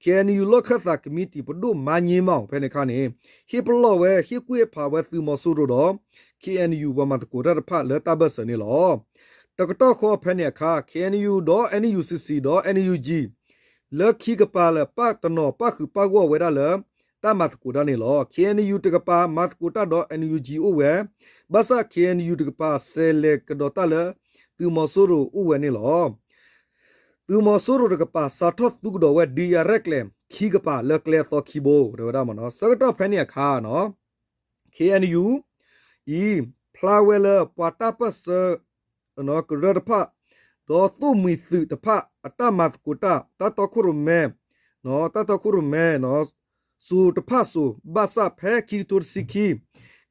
KNU လီၢ်ခၢၣ်သးကမံးတံာ်ပဒိၣ်မါည့မီၣ် ဖဲန့ၣ်အခါန့ၣ် ဟ့ၣ်ပလီၢ်ဝဲ ဟ့ၣ်ကူၣ်ဟ့ၣ်ဖးဝဲသုးမီၤစိရိၤဒီး KNU ပှၤမၤသကိးတၢ်တဖၣ်လၢတၢ်ဘၢၣ်စၢၤန့ၣ်လီၤ. တကတီၢ်ဃီဖဲန့ၣ်အခါ KNU ဒီး NUCC ဒီး NUG လၢခံကပၤလၢာ် ပၣ်တနီၤပၣ်ဃုာ်ပၣ်ဂီၢ်ဝဲဒၣ်လၢ တၢ်မၤသကိးတၢ်န့ၣ်လီၤ. KNU တကပၤမၤသကိးတၢ်ဒီး NUG အိၣ်ဝဲ, ဘၣ်ဆၣ် KNU တကပၤစဲးလဲၤကဒီးတၢ်လၢ သုးမီၤစိရိၤအိၣ်ဝဲန့ၣ်လီၤ. သုးမီၤစိရိၤတကပၤစးထီၣ်သူကဒီးဝဲ ဒုးယၤရဲၣ်ကျဲၤခံကပၤလၢကျဲအသီခံဘိ တဲဝဲဒၣ်မနီၤ. ဆၢကတီၢ်ဖဲန့ၣ်အခါ KNU အံၤ ဖျါဝဲလၢပှၤတၢ်ပၢၢ်ဆၢ ကရၢတဖၣ် ဒီးသိၣ်မှံၤသုးတဖၣ်အတၢ်မၤသကိးတၢ် တၢ်တီခိၣ်ရိၣ်မဲ တၢ်တီခိၣ်ရိၣ်မဲ စိၤတဖၣ်စိၤ ဘၣ်ဆၣ်ဖဲခံကထိတဆံခံ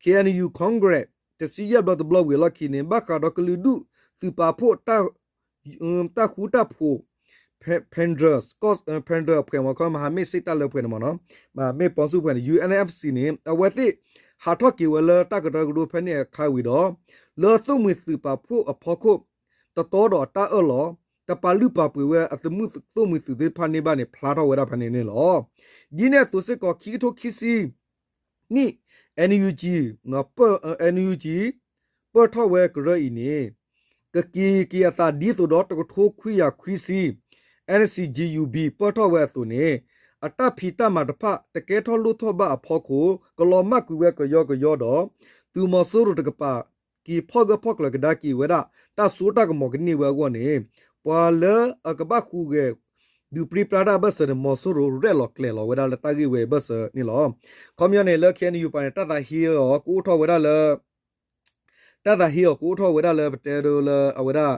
KNU Congress တဆံယဲၢ်ဘျီတဘျီဝံၤအလီၢ်ခံန့ၣ် ဘၣ်ဃးဒီးကလုာ်ဒူၣ်သုးပာ်ဖှိၣ် တၢ်ဃူတၢ်ဖိး Federal ဖဲဒရၢၣ်အဖွဲ့မ့ၢ်ခီ မဟာမိတ်စစ်တပ်လၢပှဲၤန့ၣ်မနီၤ မဟာမိတ်ပေါင်းစုအဖွဲ့န့ၣ် ယူၣ်အဲၣ်အၣ်အ့ၣ်အ့ၣ်စီန့ၣ် အဝဲသ့ၣ်ဟးထီၣ်က့ၤဝဲလၢတၢ်ကရၢကရိဖဲန့ၣ်အခါဝံၤဒီး လၢသိၣ်မှံၤသုးပာ်ဖှိၣ်အဖီခိၣ် တတီဒီးတၢ်အၢၣ်လီၤ တပာ်လုၢ်ပာ်ပှ့ၤဝဲအသုးမုၢ်သိၣ်မှံၤသုးသ့ၣ်တဖၣ်န့ၢ်ဘၣ်န့ၣ် ဖျါထီၣ်ဝဲဒၣ်ဖဲန့ၣ်န့ၣ်လီၤ. ဒ်န့ၣ်အသိးစ့ၢ်ကီး ခံကထိခံဆံ နံၣ် NUG NUG ပၢၢ်ထီၣ်ဝဲကရၢအံၤန့ၣ် ကက့ၤက့ၤအသးဒ်သိးဒီးတကထိခွံကယၤခွံဆံ NCGUB ပၢၢ်ထီၣ်ဝဲအသိးန့ၣ် အတၢ်ဖံးတၢ်မၤတဖၣ် တကဲထီၣ်လိၣ်ထီၣ်ဘၣ်အဖီခိၣ် ကလီၤမၢ်ကွံာ်ဝဲကယီကယီဒီး သုးမီၤစိရိၤတကပၤ က့ၤဖီၣ်ဂၢၢ်ဖီၣ်ကျၢၤကဒါက့ၤဝဲဒၣ် တၢ်စိတၢ်ကမီၤကန့ၢ်ဝဲအဂီၢ်န့ၣ် ပှၤလၢအကဘၣ်ဟူးဂဲၤ ဒုးပြံပြါတၢ်ဘၢၣ်စၢၤန့ၣ် မီၤစိရိၤရဲၣ်လီၤကျဲၤလီၤဝဲဒၣ်လၢတၢ်ဂ့ၢ်ဝဲအဘၢၣ်စၢၤန့ၣ်လီၤ. ခီပညီန့ၣ် လၢ KNU ပၤန့ၣ် တၢ်သးဟ့အီၤကအိၣ်ထီၣ်ဝဲဒၣ်လၢ တၢ်သးဟ့အီၤကအိၣ်ထီၣ်ဝဲဒၣ်လၢပတဲဒိလၢအဝဲဒၣ်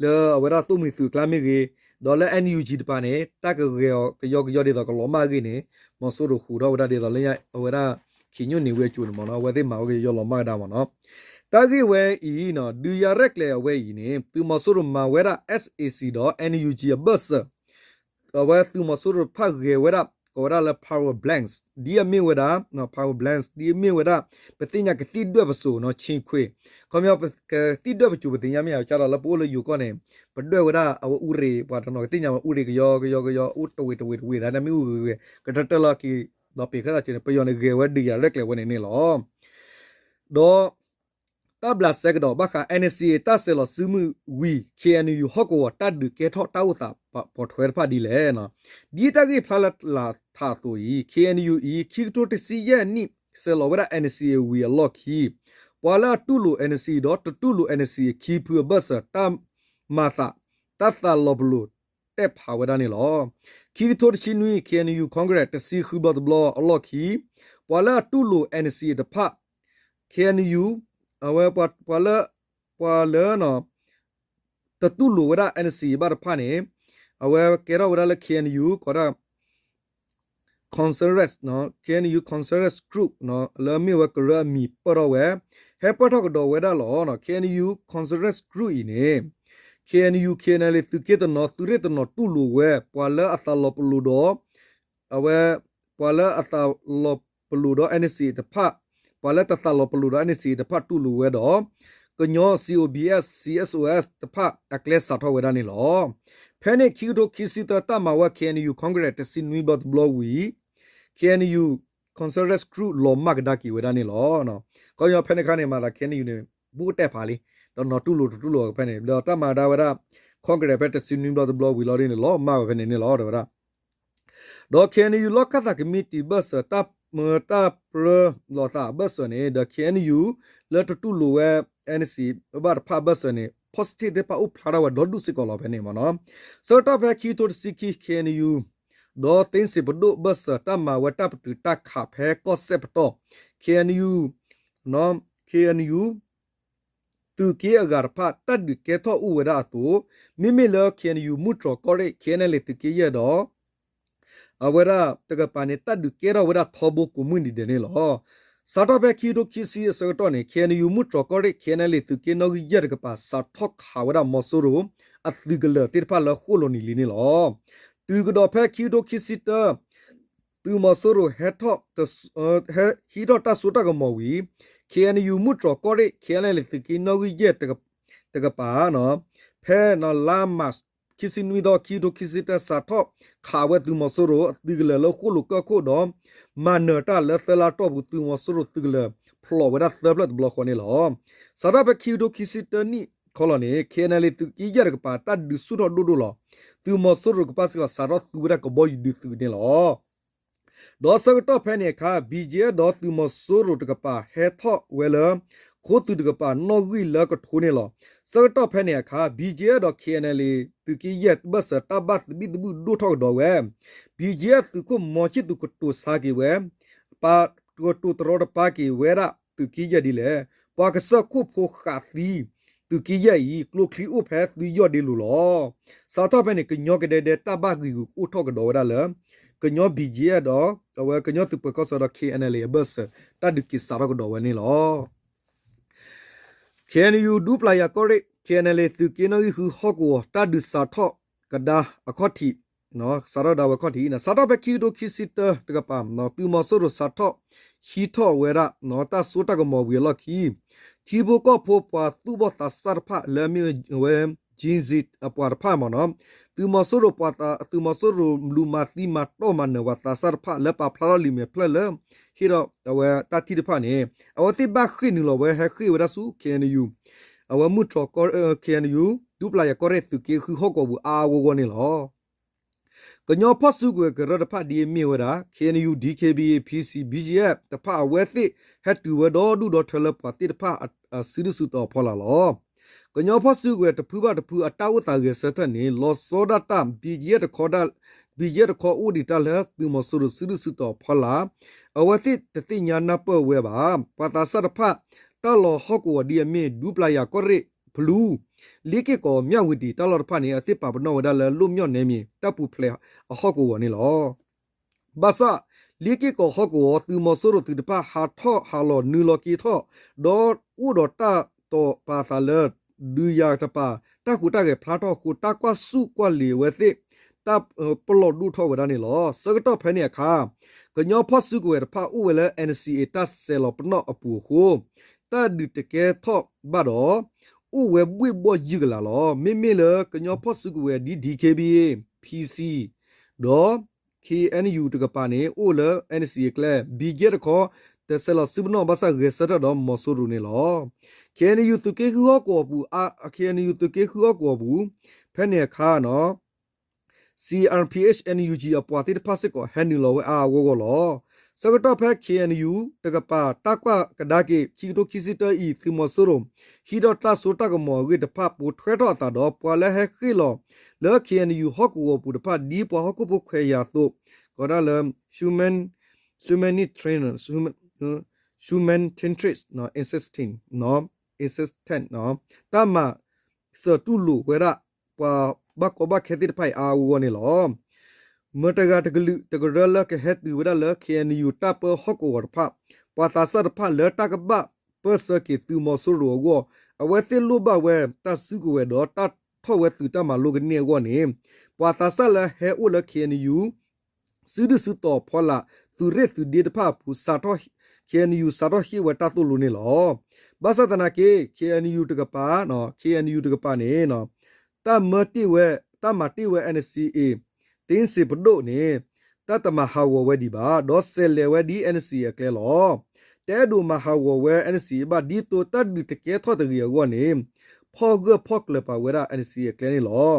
လၢအဝဲဒၣ်သိၣ်မှံၤသုးအကျါမ့ၢ်ဂ့ၤ, ဒီးလၢ NUG တပၤန့ၣ် တၢ်ကဂဲၤအီၤကယီကယီဒ်သိးကလီၤမၢ်အဂ့ၢ်န့ၣ် မီၤစိရိၤဟူးထီၣ်ဝဲဒၣ်ဒ်သိးလၢအဝဲဒၣ် ခံညိၣ်န့ၢ်ဝဲအစိၤန့ၣ်မနီၤ, အဝဲသ့ၣ်မၤဝဲကယီလီၤမၢ်ဝဲဒၣ်မနီၤ. တၢ်ဂ့ၢ်ဝဲအံၤ ဒုးယၤရဲၣ်ကျဲၤအဝဲအံၤန့ၣ် သုးမီၤစိရိၤမၤဝဲဒၣ် SAC ဒီး NUG အဘၢၣ်စၢၤ အဝဲသုးမီၤစိရိၤတဖၣ်ဂဲၤဝဲဒၣ် ကိးဝဲဒၣ်လၢ power banks ဒ်အမ့ၢ်ဝဲဒၣ် power banks ဒ်အမ့ၢ်ဝဲဒၣ် ပသ့ၣ်ညါကသံၣ်ဒွဲၣ်ပစိၤနီၤ ဆံခွ့ ခီပညီ ကသံၣ်ဒွဲၣ်ပစိၤ ပသ့ၣ်ညါမ့ၢ်ဧါ ကဒီးလၢပအိၣ်လၢယိၤကီၢ်န့ၣ် ပဒွဲၣ်ဝဲဒၣ်အဝဲအူရ့ၤ ပှၤတနီၤကသ့ၣ်ညါဝဲအူရ့ၤကယီကယီကယီ အိၣ်တဝ့ၤတဝ့ၤတဝ့ၤသးန့ၣ်မ့ၢ်အူရ့ၤကယီ ကတၢၢ်တၢၢ်လီၤက့ၤ ဒီးပ့ၤခၢၣ်သးစၢၤန့ၣ် ပယီၤန့ၣ်ဂဲၤဝဲဒုးယၤရဲၣ်ကျဲၤဝဲန့ၣ်န့ၣ်လီၤ. ဒီး တၢ်ဘျးစဲကဒီးဘၣ်ဃး NCA တၢ်ဆဲးလီၤစုမုၢ်ဝံၤ KNU ဟီၣ်ကဝီၤတၢ်ဒုးကဲထီၣ်တၢ်အိၣ်သးပိာ်ထွဲတဖၣ်ဒ်လဲၣ်. ဒ်တၢ်ဂ့ၢ်ဖျါလၢလာ်ထးအသိးအံၤ KNU အံၤ ခံကထိတဆံယဲၢ်နံၣ် ဆဲးလီၤဝဲဒၣ် NCA ဝံၤအလီၢ်ခံ ပှၤလၢအတူၢ်လိာ် NCA ဒီးတတူၢ်လိာ် NCA ခံဖုအဘၢၣ်စၢၤ တၢ်မၤသး တၢ်သးလီၤပလိာ်တဲာ်ဖးဝဲဒၣ်န့ၣ်လီၤ. ခံကထိတဆံနွံ KNU Congress တဆံဃုဘျီတဘျီအလီၢ်ခံ ပှၤလၢအတူၢ်လိာ် NCA တဖၣ် KNU အဝဲပှၤလၢ ပှၤလၢ တတူၢ်လိာ်ဝဲဒၣ် NCA ဘၣ်တဖၣ်န့ၣ် အဝဲကဲထီၣ်ဝဲဒၣ်လၢ KNU ကိးဒၣ် Congress KNU Congress Group လၢအမ့ၢ်ဝဲကရၢအမံၤပၢၢ်ထီၣ်ဝဲ ဟဲပၢၢ်ထီၣ်ကဒီးဝဲဒၣ်လီၤ. KNU Congress Group အံၤန့ၣ် KNU KNLA သုးက့တနီၤ သုးရ့ၣ်တနီၤတူၢ်လိာ်ဝဲ ပှၤလၢအသးလီၤပလိာ်ဒီး အဝဲ ပှၤလၢအသးလီၤပလိာ်ဒီး NCA တဖၣ် ပှၤလၢတသးလီၤပလိာ်ဒီး NCA တဖၣ်တူၢ်လိာ်ဝဲဒီး ကညီ COBS CSOS တဖၣ်အကျဲစးထီၣ်ဝဲဒၣ်န့ၣ်လီၤ. ဖဲန့ၣ်ခံကထိခံဆံသၢ တၢ်မၤဝဲ KNU Congress တဆံနွံဘျီတဘျီဝံၤ KNU Congress Group လီၤမၢ်ကဒါက့ၤဝဲဒၣ်န့ၣ်လီၤ. ခီပညီဖဲန့ၣ်အခါန့ၣ် မၤသး KNU န့ၣ် ဘူးကတဲာ်ဖးလံ တနီၤတူၢ်လိာ်တတူၢ်လိာ်ဖဲန့ၣ် ဒီးတၢ်မၤဒၣ်ဝဲဒၣ် Congress ဖဲတဆံနွံဘျီတဘျီဝံၤလီၤဒ်န့ၣ် လီၤမၢ်ဝဲဖဲန့ၣ်န့ၣ်လီၤ တဲဝဲဒၣ် ဒီး KNU လီၢ်ခၢၣ်သးကမံးတံာ်ဘၢၣ်စၢၤ တၢ်ပြၢလိာ်သးအဘၢၣ်စၢၤန့ၣ် ဒီး KNU လၢတတူၢ်လိာ်ဝဲ NCA ဘၣ်တဖၣ်အဘၢၣ်စၢၤန့ၣ် positive သ့ၣ်တဖၣ်အိၣ်ဖျါထီၣ်ဝဲဒီဒူၣ်စ့ၢ်ကီးလီၤဖဲန့ၣ်မနီၤ. ဆၢကတီၢ်ဖဲခံကထိတဆံခံ KNU ဒီးသ့စ့ၣ်ပဒိၣ်ဘၢၣ်စၢၤ တၢ်မၤဝဲတၢ်ပတုာ်တၢ်ခးဖဲကီၢ်စဲၣ်ပတီၢ် KNU KNU သုးက့အဂၤတဖၣ် တၢ်ဒုးကဲထီၣ်အိၣ်ဝဲဒၣ်အသိး, မ့မ့ၢ်လၢ KNU မုၢ်တြီၤကီၢ်ရ့ၣ် KNLA သုးက့ယဲၢ်ဒီး အဝဲဒၣ်တကပၤန့ၣ် တၢ်ဒုးကဲထီၣ်ဝဲဒၣ်ထီဘိကိးမုၢ်နံၤဒဲးန့ၣ်လီၤ. စးထီၣ်ဖဲခံကထိခံဆံအဆၢကတီၢ်န့ၣ် ခ့ၣ်အဲၣ်ယူၣ် မုၢ်တြီၢ်ကီၢ်ရ့ၣ် ခ့ၣ်အဲၣ်ယူၣ် သုးက့နီၣ်ဂံၢ်ယဲၢ်တကပၤ စးထီၣ်ခးဝဲဒၣ်မီၤစိရိၤ အသုးကလၢၤသ့ၣ်တဖၣ်လၢဃိၣ်လိၤနံၤလံန့ၣ်လီၤ. တုၤကဒီးဖဲခံကထိခံဆံတၢ သုးမီၤစိရိၤဟဲထီၣ် ဟံးထီၣ်တၢ်စိတၢ်ကမီၤဝံၤ ခ့ၣ်အဲၣ်ယူၣ် မုၢ်တြီၢ်ကီၢ်ရ့ၣ် ခ့ၣ်အဲၣ်ယူၣ် သုးက့နီၣ်ဂံၢ်ယဲၢ်တကပၤ ဖဲလါမး ခံဆံနွံသီ ခံကထိခံဆံတၢ စးထီၣ်ခးဝဲသုးမီၤစိရိၤအသုးကလၢၤလၢဃိၣ်လိၤကၢၢ်ခိၣ်ဒီး မၤနၢၤတၢ်လၢသၢလါတီၢ်ပူၤ သုးမီၤစိရိၤသုးကလၢၤဖျိးဝဲဒၣ်သၢဖျၢၣ်တဘျီဃီန့ၣ်လီၤ. စးထီၣ်ဖဲခံကထိခံဆံတၢနံၣ်ခီလီၤန့ၣ် ခ့ၣ်အဲၣ်ယူၣ် သုးက့ယဲၢ်တကပၤ တၢ်ဒုးဆူၣ်ထီၣ်ဒိၣ်ဒိၣ်လီၤ. သုးမီၤစိရိၤကပၣ်စ့ၢ်ကီး စးထီၣ်သူဝဲဒၣ်ကဘီယူၤဒုးသုးန့ၣ်လီၤ. ဒီးဆၢကတီၢ်ဖဲန့ၣ်အခါ ဘံၣ်ကၠံၣ်အဲၣ် ဒီးသုးမီၤစိရိၤတကပၤ ဟဲထီၣ်ဝဲလၢ ခိသုးတကပၤနီၣ်ဂံၢ်လၢကထိန့ၣ်လီၤ. ဆၢကတီၢ်ဖဲန့ၣ်အခါ ဘံၣ်ကၠံၣ်အဲၣ် ဒီး ခ့ၣ်အဲၣ်ယူၣ် သုးက့ယဲၢ်ဘၢၣ်စၢၤ တၢ်ဘၣ်သဘံၣ်သဘုၣ်ဒိၣ်ထီၣ်ကဒီးဝဲ ဘံၣ်ကၠံၣ်အဲၣ် သုးခိၣ်မီၤဆံၣ်သူး ကတိၤဆါက့ၤဝဲ ပာ်ကတိၤတရီတပါက့ၤဝဲဒၣ်သုးက့ယဲၢ်ဒ်လဲၣ်. ပှၤကစၢၢ်ခိၣ်ဖိဃာ်သံ သုးက့ယဲၢ်အံၤ ကျိချံအိၣ်ဖဲသုယီၢ်ဒ့လိၤလီၤ. စးထီၣ်ဖဲန့ၣ် ကညီကဒဲဒဲတၢ်ဘၣ်ဂံာ်ဂူာ်အိၣ်ထီၣ်ကဒီးဝဲဒၣ်လၢ ကညီ ဘံၣ်ကၠံၣ်အဲၣ် ဒီး အဝဲကညီသုးပၢၤကီၢ်ဆၢဒီး ခ့ၣ်အဲၣ်ယူၣ် အဘၢၣ်စၢၤ တၢ်ဒုးက့ၤစးထီၣ်ကဒီးဝဲန့ၣ်လီၤ. ခ့ၣ်အဲၣ်ယူၣ် ဒူပျၢ်ယၤကီၢ်ရ့ၣ် ခ့ၣ်အဲၣ်ယူၣ် သုးက့နီၣ်ဂံၢ်ဃုဟီၣ်ကဝီၤ တၢ်ဒုးစးထီၣ်ကဒါအခီၣ်ထံး စးထီၣ်ဒၣ်ဝဲခီၣ်ထံး စးထီၣ်ဖဲခံကထိခံဆံတၢတကပၤ သုးမီၤစိရိၤစးထီၣ်ဟံးထီၣ်ဝဲဒၣ် တၢ်စိတၢ်ကမီၤဝံၤအလီၢ်ခံ ထံဖိကီၢ်ဖိပှၤသူၣ်ဘီၣ်သးစၢ်တဖၣ်လၢအမ့ၢ်ဝဲ Gen Z အပှၤတဖၣ်မ့ၢ်နီၤ သုးမီၤစိရိၤပှၤ သုးမီၤစိရိၤလူၤမၤသံမၤတီၢ်မၤနၢၤပှၤသးစၢ်တဖၣ်လၢပာ်ဖျါထီၣ်လံာ်မဲာ်ဖျၢၣ်လၢ ဟ့ၣ်ဒီးအဝဲတၢ်ထံၣ်တဖၣ်န့ၣ် အဝဲသ့ၣ်ဘၣ်ဃ့ၢ်နုာ်လီၤဝဲ ဟဲဃ့ၢ်ဝဲဒၣ်ဆူ ခ့ၣ်အဲၣ်ယူၣ် အဝဲမုၢ်တြီၢ်ကီၢ် ခ့ၣ်အဲၣ်ယူၣ် ဒူပျၢ်ယၤကီၢ်ရ့ၣ် သုးက့ဃုဟီၣ်ကဝီၤပူၤအါအါဂီၢ်ဂီၢ်န့ၣ်လီၤ. ကညီဖီၣ်စုကဝဲၤကရၢတဖၣ်ဒ်အမ့ၢ်ဝဲဒၣ် ခ့ၣ်အဲၣ်ယူၣ် ဒီး ခ့ၣ်အဲၣ်ယူၣ် ဘံၣ်ကၠံၣ်အဲၣ် ဖံစံၣ် ဘံၣ်ကၠံၣ်အဲၣ် တဖၣ်အဝဲသ့ၣ်ဟဲတုၤဝဲဒီဒူၣ်ဒီထၢလၢပှၤသ့ၣ်တဖၣ်အစုဒုၣ်စုတီၤအဖီလာ်လီၤ. ကညီဖီၣ်စုကဝဲၤတဖုဘၣ်တဖုအတၢ်အိၣ်သးဂဲၤဆၢထၢၣ်န့ၣ် လီၤဆီဒၣ်တၢ် ဘံၣ်ကၠံၣ်အဲၣ်တခီ ဘံၣ်ကၠံၣ်အဲၣ်တခီအိၣ်ဒံးတၢ်လၢသုးမီၤစိရိၤစုဒုၣ်စုတီၤအဖီလာ် အဝဲသ့ၣ်တသ့ၣ်ညါနၢ်ပၢၢ်ဝဲဘၣ်. ပှၤသးစၢ်တဖၣ် တၢ်လီၢ်ဟီၣ်ကဝီၤဒ်အမ့ၢ် ဒူပျၢ်ယၤကီၢ်ရ့ၣ် ဖလူ လ့က့ၣ်ကီၢ် မၠၣ်ဝတံၣ် တၢ်လီၢ်တဖၣ်န့ၣ် အသ့ၣ်ပာ်ပနီၣ်ဝဲဒၣ်လၢ လွတ်မြောက်နယ်မြေ တၢ်ပူၤဖျဲးအဟီၣ်ကဝီၤန့ၣ်လီၤ. ဘၣ်ဆၣ် လ့က့ၣ်ကီၢ်ဟီၣ်ကဝီၤ သုးမီၤစိရိၤသုးတဖၣ် ဟးထီၣ်ဟးလီၤနုာ်လီၤက့ၤထီၣ် ဒီးအိၣ်ဒီးတၢ်တိာ်ပာ်သးလၢ ဒုးယၤတပၤ တၢ်ဟူးတၢ်ဂဲၤဖျါထီၣ်အဃိ တၢ်ကွၢ်ဆူၣ်ကွၢ်လံၤအဝဲသ့ၣ် တၢ်ပလီၢ်ဒိၣ်ထီၣ်ဝဲဒၣ်န့ၣ်လီၤ. ဆၢကတီၢ်ဖဲန့ၣ်အခါ ကညီဖီၣ်စုကဝဲၤတဖၣ်အိၣ်ဝဲလၢ NCA တၢ်ဆဲးလီၤပနီၣ်အပူၤအဃိ တၢ်ဒုးတကဲထီၣ်ဘၣ်ဒီး အိၣ်ဝဲဘှ့ၣ်ဘှီၣ်ယုၢ်ကလာ်လီၤ. မ့မ့ၢ်လၢကညီဖီၣ်စုကဝဲၤဒ် DKBA, PC ဒီး ခ့ၣ်အဲၣ်ယူၣ် တကပၤန့ၣ် အိၣ်လၢ NCA အကျဲ ဘံၣ်ကၠံၣ်အဲၣ်တခီ တဆဲးလီၤစုပနီၣ်ဘၣ်ဆၣ်ဂဲၤဆၢထၢၣ်ဒီးမီၤစိရိၤန့ၣ်လီၤ. ခ့ၣ်အဲၣ်ယူၣ် သုးက့ဃုဟီၣ်ကဝီၤပူၤ ခ့ၣ်အဲၣ်ယူၣ် သုးက့ဃုဟီၣ်ကဝီၤပူၤ ဖဲန့ၣ်အခါ CRPH NUG အပှၤသ့ၣ်တဖၣ်စ့ၢ်ကီး ဟဲနုာ်လီၤဝဲအါအါဂီၢ်ဂီၢ်လီၤ. ဆၢကတီၢ်ဖဲ ခ့ၣ်အဲၣ်ယူၣ် တကပၤ တၢ်ကွၢ်ကဒါက့ၤ ခံကထိခံဆံတၢအံၤ သုးမီၤစိရိၤ ဟံးထီၣ်တၢ်စိတၢ်ကမီၤအဂ့ၢ်တဖၣ် ပိာ်ထွဲထီၣ်အသးဒီး ပှၤလၢဟဲဃ့ၢ်လီၤလၢ ခ့ၣ်အဲၣ်ယူၣ် ဟီၣ်ကဝီၤပူၤတဖၣ် ဒ်ပှၤဟီၣ်ခိၣ်ဖိခွဲးယာ်အသိး ကိးဒၣ်လၢ human, humanitarian, humanitarian insistence, insistence တၢ်မၤစၢၤတူၢ်လိာ်ဝဲဒၣ် ပှၤဘၣ်ကီဘၣ်ခဲသ့ၣ်တဖၣ်အံၤအါအါဂီၢ်ဂီၢ်န့ၣ်လီၤ. မတၤတဂၤတကလုာ်တကရၢလၢကဟဲတုၤဝဲဒၣ်လၢ ခ့ၣ်အဲၣ်ယူၣ် တၢ်ပၢဟီၣ်ကဝီၤတဖၣ် ပှၤသးစၢ်တဖၣ်လၢတၢ်ကဘၣ်ပၢၢ်ဆၢက့ၤသုးမီၤစိရိၤအဂီၢ် အဝဲသ့ၣ်လိၣ်ဘၣ်ဝဲတၢ်စုကဝဲၤဒီးတၢ်ထီၣ်ဝဲသုးတၢ်မၤလိကန့ၢ်အဂီၢ်န့ၣ် ပှၤသးစၢ်လၢဟဲအိၣ်လၢ ခ့ၣ်အဲၣ်ယူၣ် စုဒုၣ်စုတီၤဖီလာ် သုးရ့ၣ်သုးဒ့တဖၣ်အပူၤ စးထီၣ် ခ့ၣ်အဲၣ်ယူၣ် စးထီၣ်ဟ့ၣ်ဝဲတၢ်သိၣ်လိန့ၣ်လီၤ. ဘၣ်ဆၣ်သနာ်က့ ခ့ၣ်အဲၣ်ယူၣ် တကပၤ ခ့ၣ်အဲၣ်ယူၣ် တကပၤန့ၣ် တၢ်မၤတ့ၢ်ဝဲ တၢ်မၤတ့ၢ်ဝဲ NCA တ့စ့ၣ်ပဒိၣ်န့ၣ် တၢ်တမၤဟးဂီၤဝဲဒံးဘၣ် ဒီးစဲးလဲၤဝဲဒ် NCA အကျဲလီၤ. တအဲၣ်ဒိးမၤဟးဂီၤဝဲ NCA ဘၣ် ဒ်သိးတၢ်ဒုးတကဲထီၣ်တဂ့ၤအဂီၢ်န့ၣ် ဖီၣ်ဂၢၢ်ဖီၣ်ကျၢၤပာ်ဝဲဒၣ် NCA အကျဲန့ၣ်လီၤ.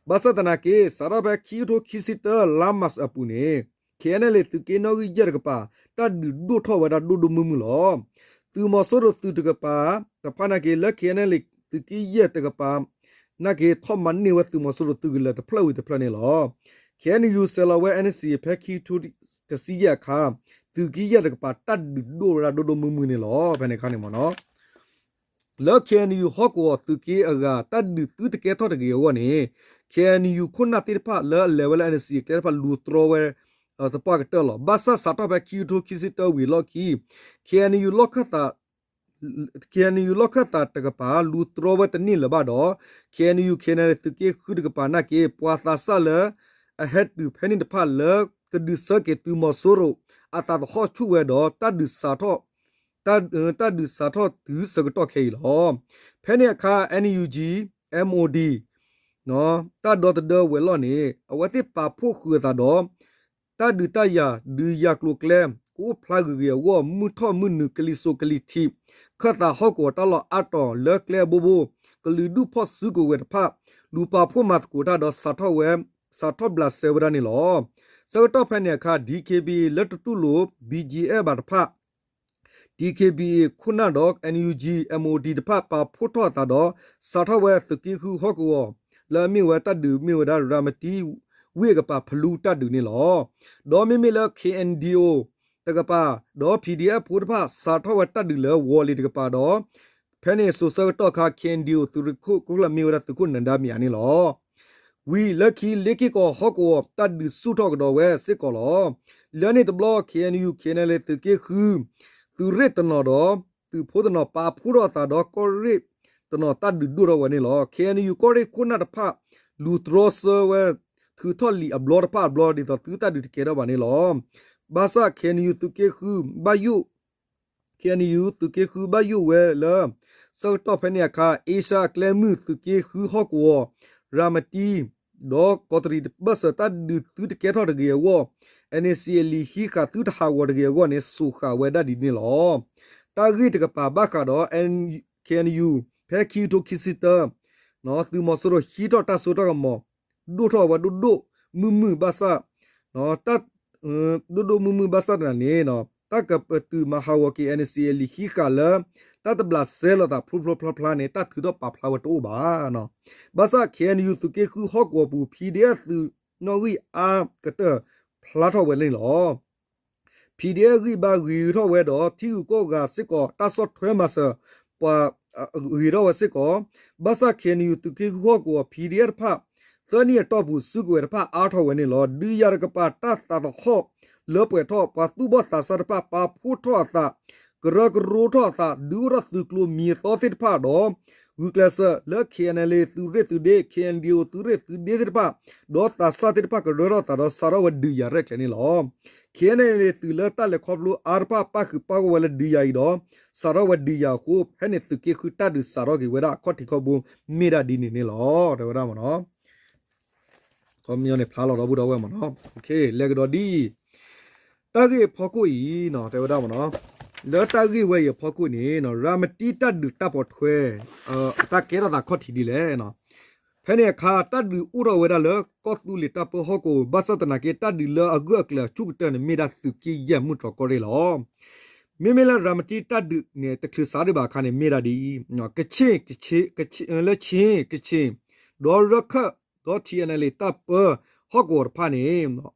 ဘၣ်ဆၣ်သနာ်က့ စးထီၣ်ဖဲခံကထိခံဆံတၢ လါမး အပူၤန့ၣ် ခ့ၣ်အဲၣ်ယူၣ် သုးက့နီၣ်ဂံၢ်ယဲၢ်တကပၤ တၢ်ဒုးဒိၣ်ထီၣ်ဝဲဒၣ်ဒိၣ်ဒိၣ်မုၢ်မုၢ်လီၤ. သုးမီၤစိရိၤသုးတကပၤတဖၣ်နာ်က့ လၢ ခ့ၣ်အဲၣ်ယူၣ် သုးက့ယဲၢ်တကပၤ နာ်က့ ထီၣ်မၤန့ၢ်ဝဲသုးမီၤစိရိၤသုးကလၢၤတဖျၢၣ်ဝံၤတဖျၢၣ်န့ၣ်လီၤ. ခ့ၣ်အဲၣ်ယူၣ် စဲးလီၤဝဲ NCA ဖဲခံကထိတဆံယဲၢ်အခါ သုးက့ယဲၢ်တကပၤ တၢ်ဒုးဒိၣ်ဝဲဒၣ်ဒိၣ်ဒိၣ်မုၢ်မုၢ်န့ၣ်လီၤ. ဖဲန့ၣ်အခါန့ၣ်မ့ၢ်နီၤ လၢ ခ့ၣ်အဲၣ်ယူၣ် ဟီၣ်ကဝီၤသုးက့အဂၤ တၢ်ဒုးသုတကဲထီၣ်တဂ့ၤအဂီၢ်န့ၣ် ခ့ၣ်အဲၣ်ယူၣ် ခိၣ်နၢ်သ့ၣ်တဖၣ်လၢအလဲၤဝဲလၢ NCA အကျဲတဖၣ် လူၤတြီဝဲ သပှၢ်ကတၢၢ်လီၤ. ဘၣ်ဆၣ်စးထီၣ်ဖဲခံကထိခံဆံတၢဝံၤအလီၢ်ခံ KNU လီၢ်ခၢၣ်သး KNU လီၢ်ခၢၣ်သးတကပၤ လူၤတြီဝဲတန့ၢ်လၢၤဘၣ်ဒီး KNU KNLA သုးက့ဃုတကပၤနာ်က့ ပှၤသးစၢ်လၢအဟဲတုၤဖဲန့ၣ်တဖၣ်လၢ ကဒုးဆၢက့ၤသုးမီၤစိရိၤ အသးသဟီၣ်ဆူၣ်ဝဲဒီး တၢ်ဒုးစးထီၣ် တၢ်ဒုးစးထီၣ်တုၤဆၢကတီၢ်ခဲအံၤလီၤ. ဖဲန့ၣ်အခါ NUG MOD တၢ်ဒီသဒၢဝဲၤလီၢ်န့ၣ် အဝဲသ့ၣ်ပာ်ဖှိၣ်ဃုာ်အသးဒီး တၢ်ဒုးတၢ်ယၤ ဒုးယၤကျိၤကျဲ ကအိၣ်ဖျါဂ့ၤဂ့ၤအဂီၢ် မုၢ်ထီၣ်မုၢ်နုာ် ကလံၤစိးကလံၤထံး ခၢၣ်သးဟီၣ်ကဝီၤတၢ်လီၢ်အါတီၤ လၢကျဲအဘိဘိ ကလုာ်ဒူၣ်ဖီၣ်စုကဝဲၤတဖၣ် လူၤပာ်ဖှိၣ်မၤသကိးတၢ်ဒီး စးထီၣ်ဝဲ စးထီၣ်ဘျးစဲဝဲဒၣ်န့ၣ်လီၤ. ဆၢကတီၢ်ဖဲန့ၣ်အခါ DKBA လၢတတူၢ်လိာ် BGF ဘၣ်တဖၣ် DKBA ခိၣ်နၢ်ဒီး NUG MOD တဖၣ်ပာ်ဖှိၣ်ထီၣ်အသးဒီး စးထီၣ်ဝဲသုးက့ဃုဟီၣ်ကဝီၤ လၢအမ့ၢ်ဝဲတၢ်ဒုးမ့ၢ်ဝဲဒၣ် ရၤမတံဝ့ၢ်အကပၤဖလူတၢ်ဒုးန့ၣ်လီၤ. ဒီးမ့မ့ၢ်လၢ KNDO တကပၤ ဒီး PDF ဖိတဖၣ် စးထီၣ်ဝဲတၢ်ဒုးလၢဝီၤလ့ၤတကပၤဒီး ဖဲန့ၣ်စိၤဆၢကတီၢ်အခါ KNDO သုးရ့ၣ်ခိၣ်ကျၢၢ်မ့ၢ်ဝဲဒၣ်သုးခိၣ်နၢၤဒါမံၤဧါန့ၣ်လီၤ. ဝံၤလၢခံလ့က့ၢ်ကီၢ်ဟီၣ်ကဝီၤတၢ်ဒုးဆူၣ်ထီၣ်ကဒီးဝဲစ့ၢ်ကီးလီၤ. လၢန့ၣ်တဘျီ KNU KNLA သုးက့ဃု သုးရ့ၣ်တနီၤဒီး သုးဖိတနီၤပာ်ဖှိၣ်ထီၣ်အသးဒီးကီၢ်ရ့ၣ်တနီၤတၢ်ဒုးဒိၣ်ထီၣ်ဝဲန့ၣ်လီၤ. KNU ကီၢ်ရ့ၣ်ခိၣ်နၢ်တဖၣ် လူၤတြီဆၢဝဲ ထုးထီၣ်လံာ်အဘျီတဖၣ်အဘျီ ဒ်သိးသုတၢ်ဒုးတကဲထီၣ်ဘၣ်န့ၣ်လီၤ. ဘၣ်ဆၣ် KNU သုးက့ဃုဘၣ်ယိၣ် KNU သုးက့ဃုဘၣ်ယိၣ်ဝဲလၢ ဆၢကတီၢ်ဖဲန့ၣ်အခါ အ့ရှါအကျဲမုၢ်သုးက့ဃုဟီၣ်ကဝီၤ ရၤမတံ ဒီးကီးတရံးတဘၢၣ်စၢၤတၢ်ဒုးသုတကဲထီၣ်တဂ့ၤအဂီၢ် NCA အလံာ်ဟံးဃာ်သုတဟးဂီၤတဂ့ၤအဂီၢ်န့ၣ် စိာ်ဃာ်ဝဲဒၣ်ဒ်န့ၣ်လီၤ. တၢ်ဂ့ၢ်တကပၤဘၣ်ဃးဒီး KNU ဖဲခံကထိခံဆံတၢ သုးမီၤစိရိၤဟံးထီၣ်တၢ်စိတၢ်ကမီၤ ဒိၣ်ထီၣ်ဝဲဒိၣ်ဒိၣ်မုၢ်မုၢ်ဘၣ်ဆၣ် ဒိၣ်ဒိၣ်မုၢ်မုၢ်ဘၣ်ဆၣ်တနၤန့ၣ် တၢ်ကပတုာ်မၤဟးဂီၤက့ၤ NCA အလံာ်ဟံးဃာ်လၢ တၢ်တဘျးစဲလိာ်သးဖျိဖျိဖျါဖျါန့ၣ် တၢ်ထုးထီၣ်ပာ်ဖျါဝဲတအိၣ်ဘၣ်. ဘၣ်ဆၣ် KNU သုးက့ဃုဟီၣ်ကဝီၤပူၤ PDF သုးနီၣ်ဂံၢ်အါကတၢၢ်ဖျါထီၣ်ဝဲန့ၣ်လီၤ. PDF ဂံၢ်ဘါဂ့ၤထီၣ်ဝဲဒီး ထံဂုၤကီၢ်ဂၤစ့ၢ်ကီး တၢ်ဆီၣ်ထွဲမၤစၢၤ ပှၤဂ့ၤထီၣ်ဝဲစ့ၢ်ကီး, ဘၣ်ဆၣ် KNU သုးက့ဃုဟီၣ်ကဝီၤ PDF တဖၣ် သၢနံၣ်အတီၢ်ပူၤ စုကဝဲၤတဖၣ်အါထီၣ်ဝဲန့ၣ်လီၤ. ဒုးယၤတကပၤတၢ်သးသဟီၣ်လၢပှဲၤထီၣ် ပှၤသူၣ်ဘီၣ်သးစၢ်တဖၣ် ပာ်ဖှိၣ်ထီၣ်အသး ကရၢကရိထီၣ်အသး ဒုးအိၣ်ထီၣ်သုးကျိၤမံၤအသီသ့ၣ်တဖၣ်ဒီး ဂုာ်ကျဲးစၢးလၢ KNLA သုးရ့ၣ်သုးဒ့ KNDO သုးရ့ၣ်သုးဒ့သ့ၣ်တဖၣ် ဒီးသးစၢ်သ့ၣ်တဖၣ်ကရၢထီၣ်သးဒီး စးထီၣ်ဝဲဒုးယၤရဲၣ်ကျဲၤန့ၣ်လီၤ. KNLA သုးလၢတၢ်လဲၤခီဖျိအါတဖၣ် ပၣ်ဃုာ်ပၣ်ဂီၢ်ဝဲလၢဒုးယၤအံၤဒီး စးထီၣ်ဝဲဒုးယၤအဃိ ဖဲန့ၣ်သုးက့ဃုတၢ်ဒုးစးထီၣ်က့ၤဝဲဒၣ်အခီၣ်ထံးခီၣ်ဘိ မ့ၢ်ဒၣ်ဒ်န့ၣ်န့ၣ်လီၤ တဲဝဲဒၣ်မ့ၢ်နီၤ. ခီပညီန့ၣ်ဖျါလီၤဒီပုၢ်ဒီဝဲၢ်မ့ၢ်နီၤ. လဲၤကဒီးဒ်အံၤ တၢ်ဂ့ၢ်အဖီခိၣ်အံၤ တဲဝဲဒၣ်မ့ၢ်နီၤ. လၢတၢ်ဂ့ၢ်ဝဲအံၤအဖီခိၣ်န့ၣ် ရၤမတံတၢ်ဒုးတၢ်ပိာ်ထွဲ တၢ်ကဲထီၣ်သးခီၣ်ထံးဒ်လဲၣ်. ဖဲန့ၣ်အခါ တၢ်ဒုးအိၣ်ထီၣ်ဝဲဒၣ်လၢကီၢ်သူလ့ၤတၢ်ပၢဟီၣ်ကဝီၤ ဘၣ်ဆၣ်သနာ်က့ တၢ်ဒုးလၢအဂၢၢ်အကျၢၤအဆူၣ်ကတၢၢ်န့ၣ် မ့ၢ်ဒၣ်သုးက့ယဲၢ်မုၢ်တြီၢ်ကီၢ်ရ့ၣ်လီၤ. မ့မ့ၢ်လၢရၤမတံတၢ်ဒုးန့ၣ် တချုးစးဒံးဘၣ်အခါန့ၣ် မ့ၢ်ဒၣ်ဒ်အံၤ ကခ့ၣ် လၢခ့ၣ် ကခ့ၣ် ဒီးရခၢၣ် ဒီး ထံၣ်အဲၣ်အဲၣ်လ့ၣ် တၢ်ပၢဟီၣ်ကဝီၤတဖၣ်န့ၣ်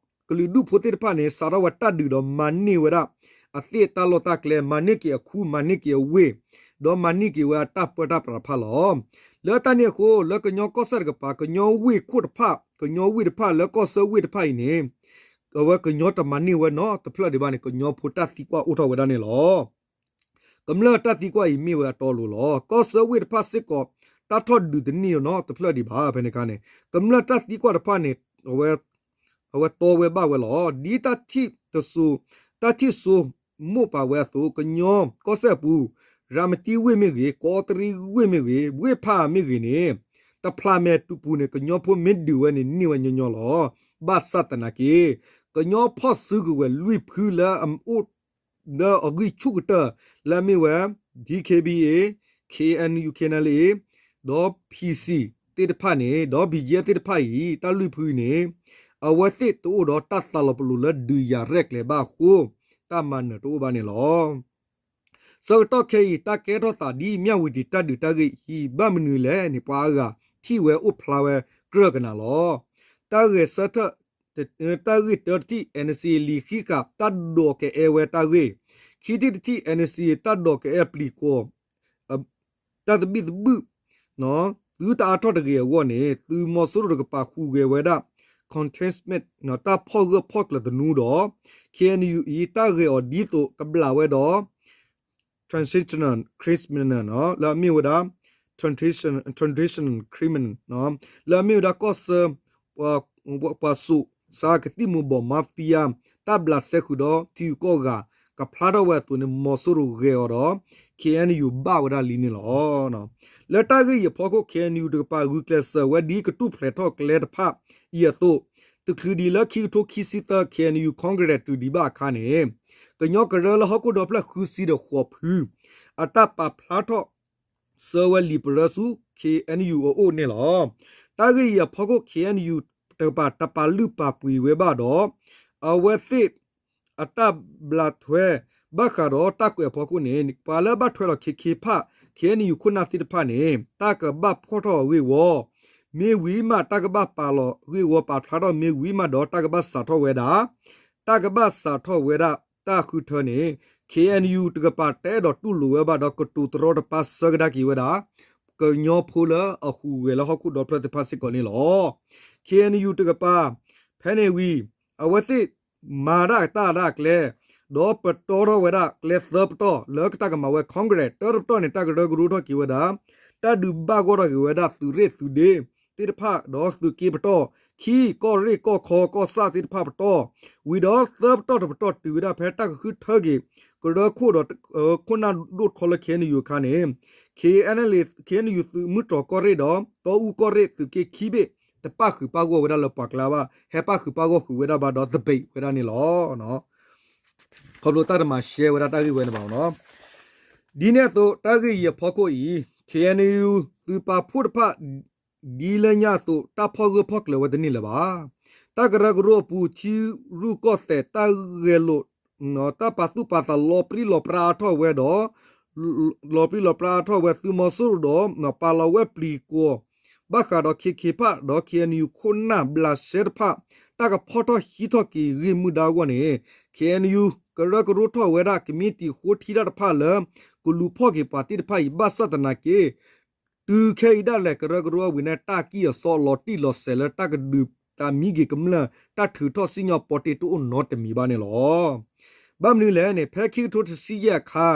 ကလုာ်ဒူၣ်ဖိသ့ၣ်တဖၣ်န့ၣ် စးထီၣ်ဝဲတၢ်ဒုးဒီးမၤန့ၢ်ဝဲဒၣ် အသ့ၣ်တၢ်လီၢ်တၢ်ကျဲ မၤန့ၢ်က့ၤအခူ မၤန့ၢ်က့ၤအဝ့ၢ် ဒီးမၤန့ၢ်က့ၤဝဲအတၢ်ပၢတၢ်ပြးတဖၣ်လီၤ. လၢတၢ်န့ၣ်အဃိ လၢကညီကီၢ်စဲၣ်တကပၤ ကညီဝ့ၢ်ခိၣ်တဖၣ် ကညီဝ့ၢ်တဖၣ်လၢကီၢ်ဆၢဝ့ၢ်တဖၣ်အံၤန့ၣ် အဝဲကညီတမၤန့ၢ်ဝဲနီတဖျၢၣ်ဒံးဘၣ်န့ၣ် ကညီဖိတၢ်သံကွၢ်အိၣ်ထီၣ်ဝဲဒၣ်န့ၣ်လီၤ. ကမျၢၢ်တၢ်သံကွၢ်အံၤမ့ၢ်ဝဲအတီအလိၤလီၤ. ကီၢ်ဆၢဝ့ၢ်တဖၣ်စ့ၢ်ကီး တၢ်ထီၣ်ဒုးတန့ၢ်နီတဖျၢၣ်ဒံးဘၣ် ဖဲန့ၣ်အခါန့ၣ် ကမျၢၢ်တၢ်သံကွၢ်တဖၣ်န့ၣ် အဝဲတီဝဲဘၣ်ဝဲလီၤ. ဒ်တၢ်ထံၣ်တစိၤ တၢ်ထံၣ်စိမိၣ်ပာ်ဝဲအသိး ကညီကီၢ်စဲၣ်အပူၤ ရၤမတံဝ့ၢ်မ့ၢ်ဂ့ၤ ကီးတရံးဝ့ၢ်မ့ၢ်ဂ့ၤ ဝ့ၢ်ဖးမ့ၢ်ဂ့ၤန့ၣ် တဖျးမဲာ်တပူၤန့ၣ် ကညီဖိမ့ၢ်ဒုးဝဲန့ၣ် န့ၢ်ဝဲညီညီလီၤ. ဘၣ်ဆၣ်သနာ်က့ ကညီဖီၣ်စုကဝဲၤလွံၢ်ဖုလၢအအိၣ် လၢအဂံၢ်ဆူၣ်ကတၢၢ် လၢအမ့ၢ်ဝဲ DKBA KNU KNLA ဒီး PC သ့ၣ်တဖၣ်န့ၣ် ဒီး BGF သ့ၣ်တဖၣ်အံၤ တၢ်လွံၢ်ဖုအံၤန့ၣ် အဝဲသ့ၣ်တအိၣ်ဒီးတၢ်သးလီၤပလိာ်လၢဒုးယၤရဲၣ်ကျဲၤဘၣ်အဃိ တၢ်မၤနၢၤတအိၣ်ဘၣ်န့ၣ်လီၤ. ဆၢကတီၢ်ခဲအံၤ တၢ်ကဲထီၣ်သးဒ်မၠၣ်ဝတံၤတၢ်ဒုးတၢ်ဂ့ၢ်အံၤ ဘၣ်မနုၤလဲၣ်န့ၣ် ပှၤအါဂၤထံၣ်ဝဲအိၣ်ဖျါဝဲကြၢးကနၤလီၤ. တၢ်ဂ့ၢ်ဆၢထၢၣ် တၢ်ဂ့ၢ်တၢတထံၣ် NCA လံာ်ဃံးဃာ် တၢ်ဒိးကအဲၣ်ဝဲတၢ်ဂ့ၢ်, ခံထံၣ်တထံၣ် NCA တၢ်ဒိးကအဲၣ်ပျံၤကွီၢ် တၢ်သဘံၣ်သဘုၣ် သုတအါထီၣ်တဂ့ၤအဂီၢ်န့ၣ် သုးမီၤစိရိၤတကပၤဃုာ်ဂဲၤဝဲဒၣ် containment တၢ်ဖီၣ်ဂၢၢ်ဖီၣ်ကျၢၤသနူဒီး ခ့ၣ်အဲၣ်ယူၣ်အံၤ တၢ်ဂဲၤအီၤဒ်သိးကဘျးဝဲဒီး transitional criminal လၢအမ့ၢ်ဝဲဒၣ် transitional criminal လၢအမ့ၢ်ဝဲဒၣ်ကီၢ်ဆၢ ပှၤစိာ်စါကသံၣ်မူၤဘှီး mafia တၢ်ဘျးစဲဃုာ်ဒီးထံဂုၤကီၢ်ဂၤ ကဖျါထီၣ်ဝဲအသိးန့ၣ် မီၤစိရိၤဂဲၤအီၤဒီး ခ့ၣ်အဲၣ်ယူၣ်ဘၣ်ဝဲဒၣ်လံန့ၣ်လီၤ. လၢတၢ်ဂ့ၢ်အံၤအဖီခိၣ် ခ့ၣ်အဲၣ်ယူၣ်တကပၤ ဂုာ်ကျဲးစၢးဝဲဒ်ကတူၢ်ဖျဲးထီၣ်ကျဲတဖၣ်အံၤအသိး, တချုးဒံးလၢခံကထိခံဆံသၢ ခ့ၣ်အဲၣ်ယူၣ် Congress တုၤဒံးဘၣ်အခါန့ၣ် ကညီကရၢလၢဟီၣ်ခိၣ်ဒီဖျၢၣ်ဃုဆံဒီးဃိးဖု အတၢ်ပာ်ဖျါထီၣ် ဆှၢဝဲလံာ်ပရၢဆူ ခ့ၣ်အဲၣ်ယူၣ်အအိၣ်န့ၣ်လီၤ. တၢ်ဂ့ၢ်အံၤအဖီခိၣ် ခ့ၣ်အဲၣ်ယူၣ်တကပၤ တပာ်လုၢ်ပာ်ပှ့ၤဝဲဘၣ်ဒီး အဝဲသ့ၣ် အတၢ်ဘျးထွဲ ဘၣ်ဃးဒီးတၢ်ကွဲးအဖီခိၣ်န့ၣ် ပှၤလၢအဘၣ်ထွဲလီၤခ့ခ့ဖၣ် ခ့ၣ်အဲၣ်ယူၣ်ခိၣ်နၢ်သ့ၣ်တဖၣ်န့ၣ် တၢ်ကဘၣ်ဖီၣ်ထီၣ်အဂ့ၢ်ဝီ, မ့ၢ်ဝံၤမး တၢ်ကဘၣ်ပာ်လီၤဂ့ၢ်ဝီပာ်ဖျါထီၣ်မ့ၢ်ဝံၤမးဒီး တၢ်ကဘၣ်စးထီၣ်ဝဲဒၣ် တၢ်ကဘၣ်စးထီၣ်ဝဲဒၣ်တၢ်ဃုထၢန့ၣ် ခ့ၣ်အဲၣ်ယူၣ်တကပၤတအဲၣ်ဒိးတူၢ်လိာ်ဝဲဘၣ်ဒီး ကတိၤတရီတပါဆၢကဒါက့ၤဝဲဒၣ် ကညီဖိလၢအဟူးဂဲၤလၢဟီၣ်ခိၣ်ဒီဖျၢၣ်သ့ၣ်တဖၣ်စ့ၢ်ကီးန့ၣ်လီၤ. ခ့ၣ်အဲၣ်ယူၣ်တကပၤ ဖဲန့ၣ်ဝံၤ အဝဲသ့ၣ်မၤဒၣ်တၢ်ဒၣ်ကျဲ ဒီးပတီၢ်ထီၣ်ဝဲဒၣ်ကျဲသၢပတီၢ်လၢတၢ်ကမၤဝဲ Congress တၢတပတီၢ်န့ၣ် တၢ်ကရၢကရိထီၣ်က့ၤဝဲဒၣ် တၢ်ဒုးဘၣ်ဂီၢ်ထီၣ်က့ၤဝဲဒၣ်သုးရ့ၣ်သုးဒ့သ့ၣ်တဖၣ် ဒီးသုးက့ပတီၢ် ခံ ကီၢ်ရ့ၣ်ကီၢ်ခီကီၢ်ဆၣ်သ့ၣ်တဖၣ်ပတီၢ်, ဝံၤဒီးသၢပတီၢ်တပတီၢ်တုၤဝဲဒၣ်ဖဲတၢ်ကဃုထၢက့ၤ ကရၢခိၣ်ဒီး ခိၣ်နၢ်ဒိၣ်ထီလၢ ခ့ၣ်အဲၣ်ယူၣ်အခါန့ၣ် ခ့ၣ်အဲၣ် ခ့ၣ်အဲၣ်ယူၣ်သုးမုၢ်တြီၤကီၢ်ရ့ၣ်ဒီး တီအူကီၢ်ရ့ၣ်သုးက့ခံဘ့ၣ် တပၣ်ဃုာ်ပၣ်ဂီၢ်ဝဲဒၣ်လၢပှၤကျါဘၣ် ဟဲပၣ်ဃုာ်ပၣ်ဂီၢ်ဃုာ်ဝဲဒၣ်ဘၣ်ဒီး သဘံးဝဲဒၣ်န့ၣ်လီၤ. ခီဖျိတၢ်တမၤရှဲဝဲဒၣ်တၢ်ဂ့ၢ်ဝဲန့ၣ်ဘၣ်နီၤ. ဒ်န့ၣ်အသိး တၢ်ဂ့ၢ်အံၤအဖီခိၣ်အံၤ ခ့ၣ်အဲၣ်ယူၣ်သုးပာ်ဖှိၣ်တဖၣ် ဒ်လၢညါအသိး တၢ်ဖီၣ်ဂၢၢ်ဖီၣ်ကျၢၤဝဲတန့ၢ်လၢၤဘၣ်. တၢ်ကရၢကရိအပူၤ ထံရူၢ်ကီၢ်သဲးတၢ်ဂဲၤလိာ် တၢ်ပာ်သူၣ်ပာ်သးလီၤပြံလီၤပြါအါထီၣ်ဝဲဒီး လီၤပြံလီၤပြါအါထီၣ်ဝဲ သုးမီၤစိရိၤဒီး ပာ်လီၤဝဲပျံၤကွီၤ ဘၣ်ဃးဒီးခ့ခ့ဖၣ်ဒီး ခ့ၣ်အဲၣ်ယူၣ်ခိၣ်နၢ်ဘျးစဲတဖၣ် တၢ်ကဖီၣ်ထီၣ်ဟံးထီၣ်က့ၤဂ့ၢ်မုၢ်ဒါအဂီၢ်န့ၣ် ခ့ၣ်အဲၣ်ယူၣ် ကရၢကရိထီၣ်ဝဲဒၣ် ကမံးတံာ်ဃိထံတၢ်တဖၣ်လၢ ကလူၤဖီၣ်က့ၤပှၤသ့ၣ်တဖၣ်အံၤ ဘၣ်ဆၣ်သနာ်က့ တုၤခဲအံၤဒၣ်လဲာ် ကရၢကရိအဝံၤန့ၣ် တၢ်ကံၢ်အစီအလီၤတံၢ်လီၤဆဲးလၢတၢ်ကဒုးတၢ်မံဂ့ၤကမျၢၢ် တၢ်ထုးထီၣ်စံၣ်ညီၣ်ပီတ့တအိၣ်နီတမံၤဘၣ်န့ၣ်လီၤ. ဘၣ်မနုၤလဲၣ်န့ၣ် ဖဲခံကထိတဆံယဲၢ်အခါ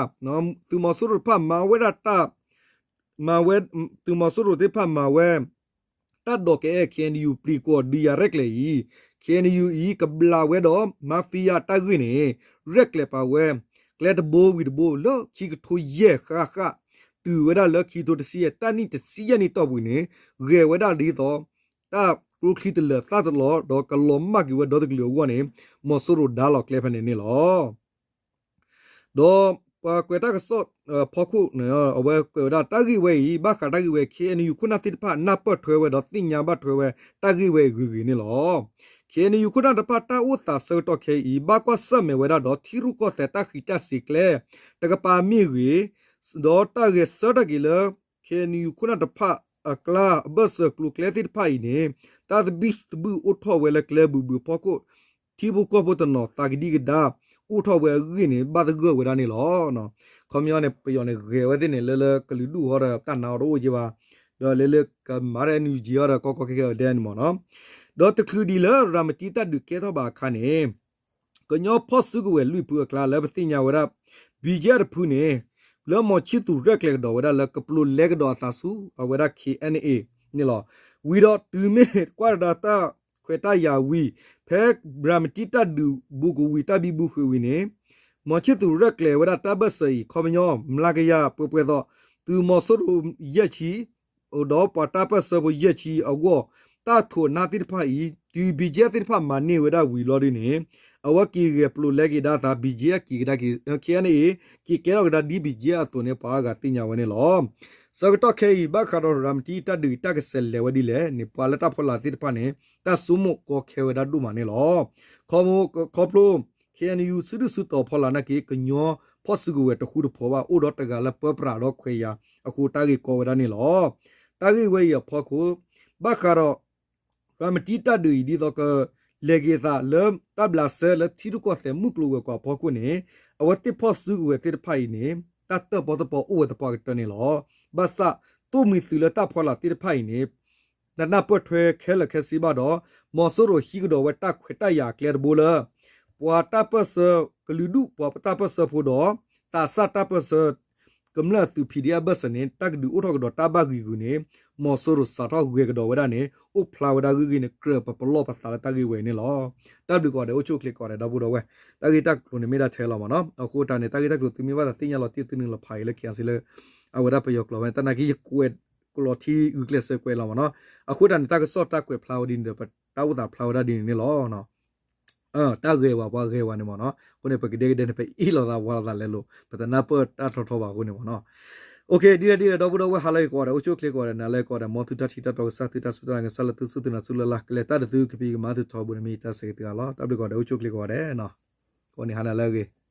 သုးမီၤစိရိၤတဖၣ်မၤဝဲဒၣ်တၢ် မၤဝဲ သုးမီၤစိရိၤသ့ၣ်တဖၣ်မၤဝဲ တၢ်ဒိးကအဲၣ် ခ့ၣ်အဲၣ်ယူၣ်ပျံၤကွီၤဒုးယၤရဲၣ်ကျဲၤအံၤ ခ့ၣ်အဲၣ်ယူၣ်အံၤ ကဘျးဝဲဒီး mafia တၢ်ဂ့ၢ်န့ၣ် ရဲၣ်ကျဲၤပာ်ဝဲ ကျဲတဘိဝံၤတဘိလၢခံကထိယဲၢ်ဃၣ်ဃၣ် တုၤဝဲဒၣ်လၢခံကထိတဆံယဲၢ် တၢ်နံၣ်တဆံယဲၢ်နံၣ်တီၢ်ပူၤန့ၣ် ဂဲၤဝဲဒၣ်ဒ်သိး တၢ်ကျိချံတလၢာ်သၣ်တလီၤ ဒီးကလီၤမၢ်က့ၤဝဲဒီတကလုာ်အဂီၢ်န့ၣ် မီၤစိရိၤဒါလီၤကျဲဖဲန့ၣ်န့ၣ်လီၤ. ဒီးပှၤကွဲးတၢ်ကစီၣ်ဖီခိၣ်န့ၣ် အဝဲကွဲးဝဲဒၣ်တၢ်ဂ့ၢ်ဝဲအံၤ ဘၣ်ဃးတၢ်ဂ့ၢ်ဝဲ ခ့ၣ်အဲၣ်ယူၣ်ခိၣ်နၢ်သ့ၣ်တဖၣ် နၢ်ပၢၢ်ထွဲဝဲဒီးသ့ၣ်ညါဘၣ်ထွဲဝဲတၢ်ဂ့ၢ်ဝဲအံၤဂ့ၤဂ့ၤန့ၣ်လီၤ. ခ့ၣ်အဲၣ်ယူၣ်ခိၣ်နၢ်တဖၣ်တၢ်အိၣ်သးဆၢကတီၢ်ခဲအံၤ ဘၣ်ကွၢ်ဆၢၣ်မဲာ်ဝဲဒၣ်ဒီး ထံရူၢ်ကီၢ်သဲးတၢ်ဃံးတၢ်စ့ၤကျဲ တကပၤမ့ၢ်ဂ့ၤ ဒီးတၢ်ဂဲၤဆၢထၢၣ်က့ၤလၢ ခ့ၣ်အဲၣ်ယူၣ်ခိၣ်နၢ်တဖၣ်အကျါ အဘၢၣ်စၢၤကျိၤကျဲသ့ၣ်တဖၣ်အံၤန့ၣ် တၢ်သဘံၣ်သဘုၣ်အိၣ်ထီၣ်ဝဲလၢကျဲဘုးဘုးအဖီခိၣ် ထံဖိကီၢ်ဖိတနီၤသးကဒံကဒါ အိၣ်ထီၣ်ဝဲအဂ့ၢ်န့ၣ် ဘၣ်သဂၢၢ်ဝဲဒၣ်န့ၣ်လီၤ. ခီပညီန့ၣ် ပယီၤန့ၣ် ဂဲၤဝဲသ့ၣ်န့ၣ် လၢလၢကလုာ်ဒူၣ်ဃီဒီး တၢ်နာ်အီၤတအိၣ်က့ဘၣ်, ဒီးလၢလၢကမၤဒီး NUG အီၤဒီး ကီကီခဲခဲအဒဲန့ၣ်မ့ၢ်နီၤ. ဒီးတချုးဒံးလၢရၤမတံတၢ်ဒုးကဲထီၣ်ဘၣ်အခါန့ၣ် ကညီဖီၣ်စုကဝဲၤလွံၢ်ဖုအကျါလၢပသ့ၣ်ညါဝဲဒၣ် BGF တဖုန့ၣ် လၢမီၤဆံသူးရဲၣ်ကျဲၤကဒီးဝဲဒၣ်လၢကပျိးလဲကဒီးအသးဆူ အဝဲဒၣ် ခ့ၣ်အဲၣ်အဲၣ် န့ၣ်လီၤ. ဝံၤဒီးတုၤမ့ၢ်ကွၢ်တဒါတၢ်ခွဲးတၢ်ယာ်ဝံၤ ဖဲရၤမတံတၢ်ဒုးဘူးကဝံၤတၢ်ဘံဘူဃုာ်ဝံၤန့ၣ် မီၤဆံသူးရဲၣ်ကျဲၤဝဲဒၣ်တၢ်ဘၢၣ်စၢၤအံၤ ခီပညီ မျးကယၤပှဲၤပှဲၤသိး သုးမီၤစိရိၤယဲၢ်ဆံ ဒီးပှၤတၢ်ပၢၢ်ဆၢဖိယဲၢ်ဆံအဂီၢ် တၢ်ထိးနါသ့ၣ်တဖၣ်အံၤ တုၤ BGF သ့ၣ်တဖၣ်မၤန့ၢ်ဝဲဒၣ်ဝံၤလီၤဒ်န့ၣ် အဝဲက့ၤဂဲၤပျိးလဲက့ၤဒၣ်အသး BGF က့ၤကဒါက့ၤ ခ့ၣ်အဲၣ်အဲၣ် က့ၤကဲထီၣ်ကဒါဒ် BGF အသိးန့ၣ် ပှၤအါဂၤသ့ၣ်ညါဝဲန့ၣ်လီၤ. ဆၢကတီၢ်ခဲအံၤ ဘၣ်ဃးဒီးရၤမတံတၢ်ဒုးတၢ်ကဆဲးလဲၤဝဲဒ်လဲၣ်န့ၣ် ပှၤလၢတၢ်ဖီလာ်သ့ၣ်တဖၣ်န့ၣ် တၢ်ဆိကမိၣ်ကီခဲဝဲဒၣ်ဒိၣ်မးန့ၣ်လီၤ. ခီဖျိ ခီဖျိ ခ့ၣ်အဲၣ်ယူၣ် စုဒုၣ်စုတီၤဖီလာ်နာ်က့ ကညီဖီၣ်စုကဝဲၤတဃူတဖိးဘၣ် အိၣ်ဒီးတဂၤလၢပၢပြးဒီးခွဲးယာ် အဃိတၢ်ဂ့ၢ်ကီဝဲဒၣ်န့ၣ်လီၤ. တၢ်ဂ့ၢ်ဝဲအံၤအဖီခိၣ် ဘၣ်ဃးဒီး ရၤမတံတၢ်ဒုးအံၤ ဒ်သိးက လဲၤက့ၤအသးလၢတၢ်ဘျးစဲလၢထံရူၢ်ကီၢ်သဲးမုၢ်ကျိၤဝဲၤကွာ်အဖီခိၣ်န့ၣ် အဝဲသ့ၣ်ဖီၣ်စုကဝဲၤသ့ၣ်တဖၣ်အံၤန့ၣ် တၢ်တၢၣ်ပီၣ်တၢၣ်ပီအိၣ်ဝဲသပှၢ်ကတၢၢ်န့ၣ်လီၤ. ဘၣ်ဆၣ် သိၣ်မှံၤသုးလၢတၢ်ဖီလာ်သ့ၣ်တဖၣ်အံၤန့ၣ် တနၢ်ပၢၢ်ထွဲခဲလၢာ်ခဲဆ့ဘၣ်ဒီး မီၤစိရိၤဟံးကဒီးဝဲတၢ်ခွဲးတၢ်ယာ်အကျဲတဘိလၢ ပှၤတၢ်ပၢၢ်ဆၢ ကလုာ်ဒူၣ်ပှၤတၢ်ပၢၢ်ဆၢဖိဒီး သးစၢ်တၢ်ပၢၢ်ဆၢ ကမျၢၢ်အသုး P D F ဘၢၣ်စၢၤန့ၣ် တၢ်ကဒုးအိၣ်ထီၣ်ကဒီးတၢ်ဘၣ်ဂံာ်ဂုာ်န့ၣ် မီၤစိရိၤစးထီၣ်ဂဲၤကဒီးဝဲဒၣ်န့ၣ် အိၣ်ဖျါဝဲဒၣ်ဂ့ၢ်ဂ့ၢ်န့ၣ် ကြၢးပပလီၢ်ပသးလၢတၢ်ဂ့ၢ်ဝဲအံၤန့ၣ်လီၤ. တၢ်ဘျုးကိးဂၤဒဲး အိၣ်ဆူၣ်အိၣ်ချ့ကိးဂၤဒဲး ဒီပုၢ်ဒီဝဲၢ်, တၢ်ဂ့ၢ်တၢ်ကျိၤန့ၣ်မ့ၢ်ဒၣ်ထဲလီၤမ့ၢ်နီၤ. အဃိတၢ်န့ၣ် တၢ်ဂ့ၢ်တၢ်ကျိၤသုမ့ၢ်ဘၣ်သးသ့ၣ်ညါလီၤတံၢ်သုနုာ်လီၤဖးအံၤလၢ K I C လၢ အဝဲဒၣ်ပယီၤကျိာ်ဝဲန့ၣ် တၢ်နာ်က့ယကွဲး ကလီၤထံဂုာ်ကျဲးစၢးကွဲးလီၤမ့ၢ်နီၤ. အဃိတၢ်န့ၣ် တၢ်ကစီၣ်တၢ်ကွဲးဖျါဝဲဒ်န့ၣ်ဒီး ပတၢ်အိၣ်သးဖျါဝဲဒၣ်ဒ်န့ၣ်န့ၣ်လီၤ. တၢ်ဂဲၤဝဲပှၤဂဲၤဝဲန့ၣ်မ့ၢ်နီၤ. အဃိန့ၣ် ပကဒဲကဒဲန့ၣ် ပအ့ၣ်လိာ်သးဝါလိာ်သးလဲၤလိာ် ပတနၢ်ပၢၢ်တၢ်ထီထီဘၣ်အဃိန့ၣ်မ့ၢ်နီၤ. ဒ်လဲၣ်ဒ်လဲၣ် ဒီပုၢ်ဒီဝဲၢ် ဟါလၢအဂ့ၤကိးဂၤဒဲး အိၣ်ဆူၣ်အိၣ်ချ့ကိးဂၤဒဲး နၤလၢကိးဂၤဒဲး မ်သုတၢ်ထံၣ်တၢ်တီကစၢ် သုတၢ်စူၢ်တၢ်နာ်ကစၢ်လၢသုစူၢ်သုနာ်ဆူလၢ်လၢ် ကလဲၤတၢ်ဒီးသုကဖံးကမၤသုထီဘိန့ၣ် မ့ၢ်ယတၢ်ဆၢဂ့ၤသုဂၤလီၤ. တၢ်ဘျုးကိးဂၤဒဲး အိၣ်ဆူၣ်အိၣ်ချ့ကိးဂၤဒဲးနီၤ. အဃိန့ၣ် ဟါနၤလၢအဂ့ၤ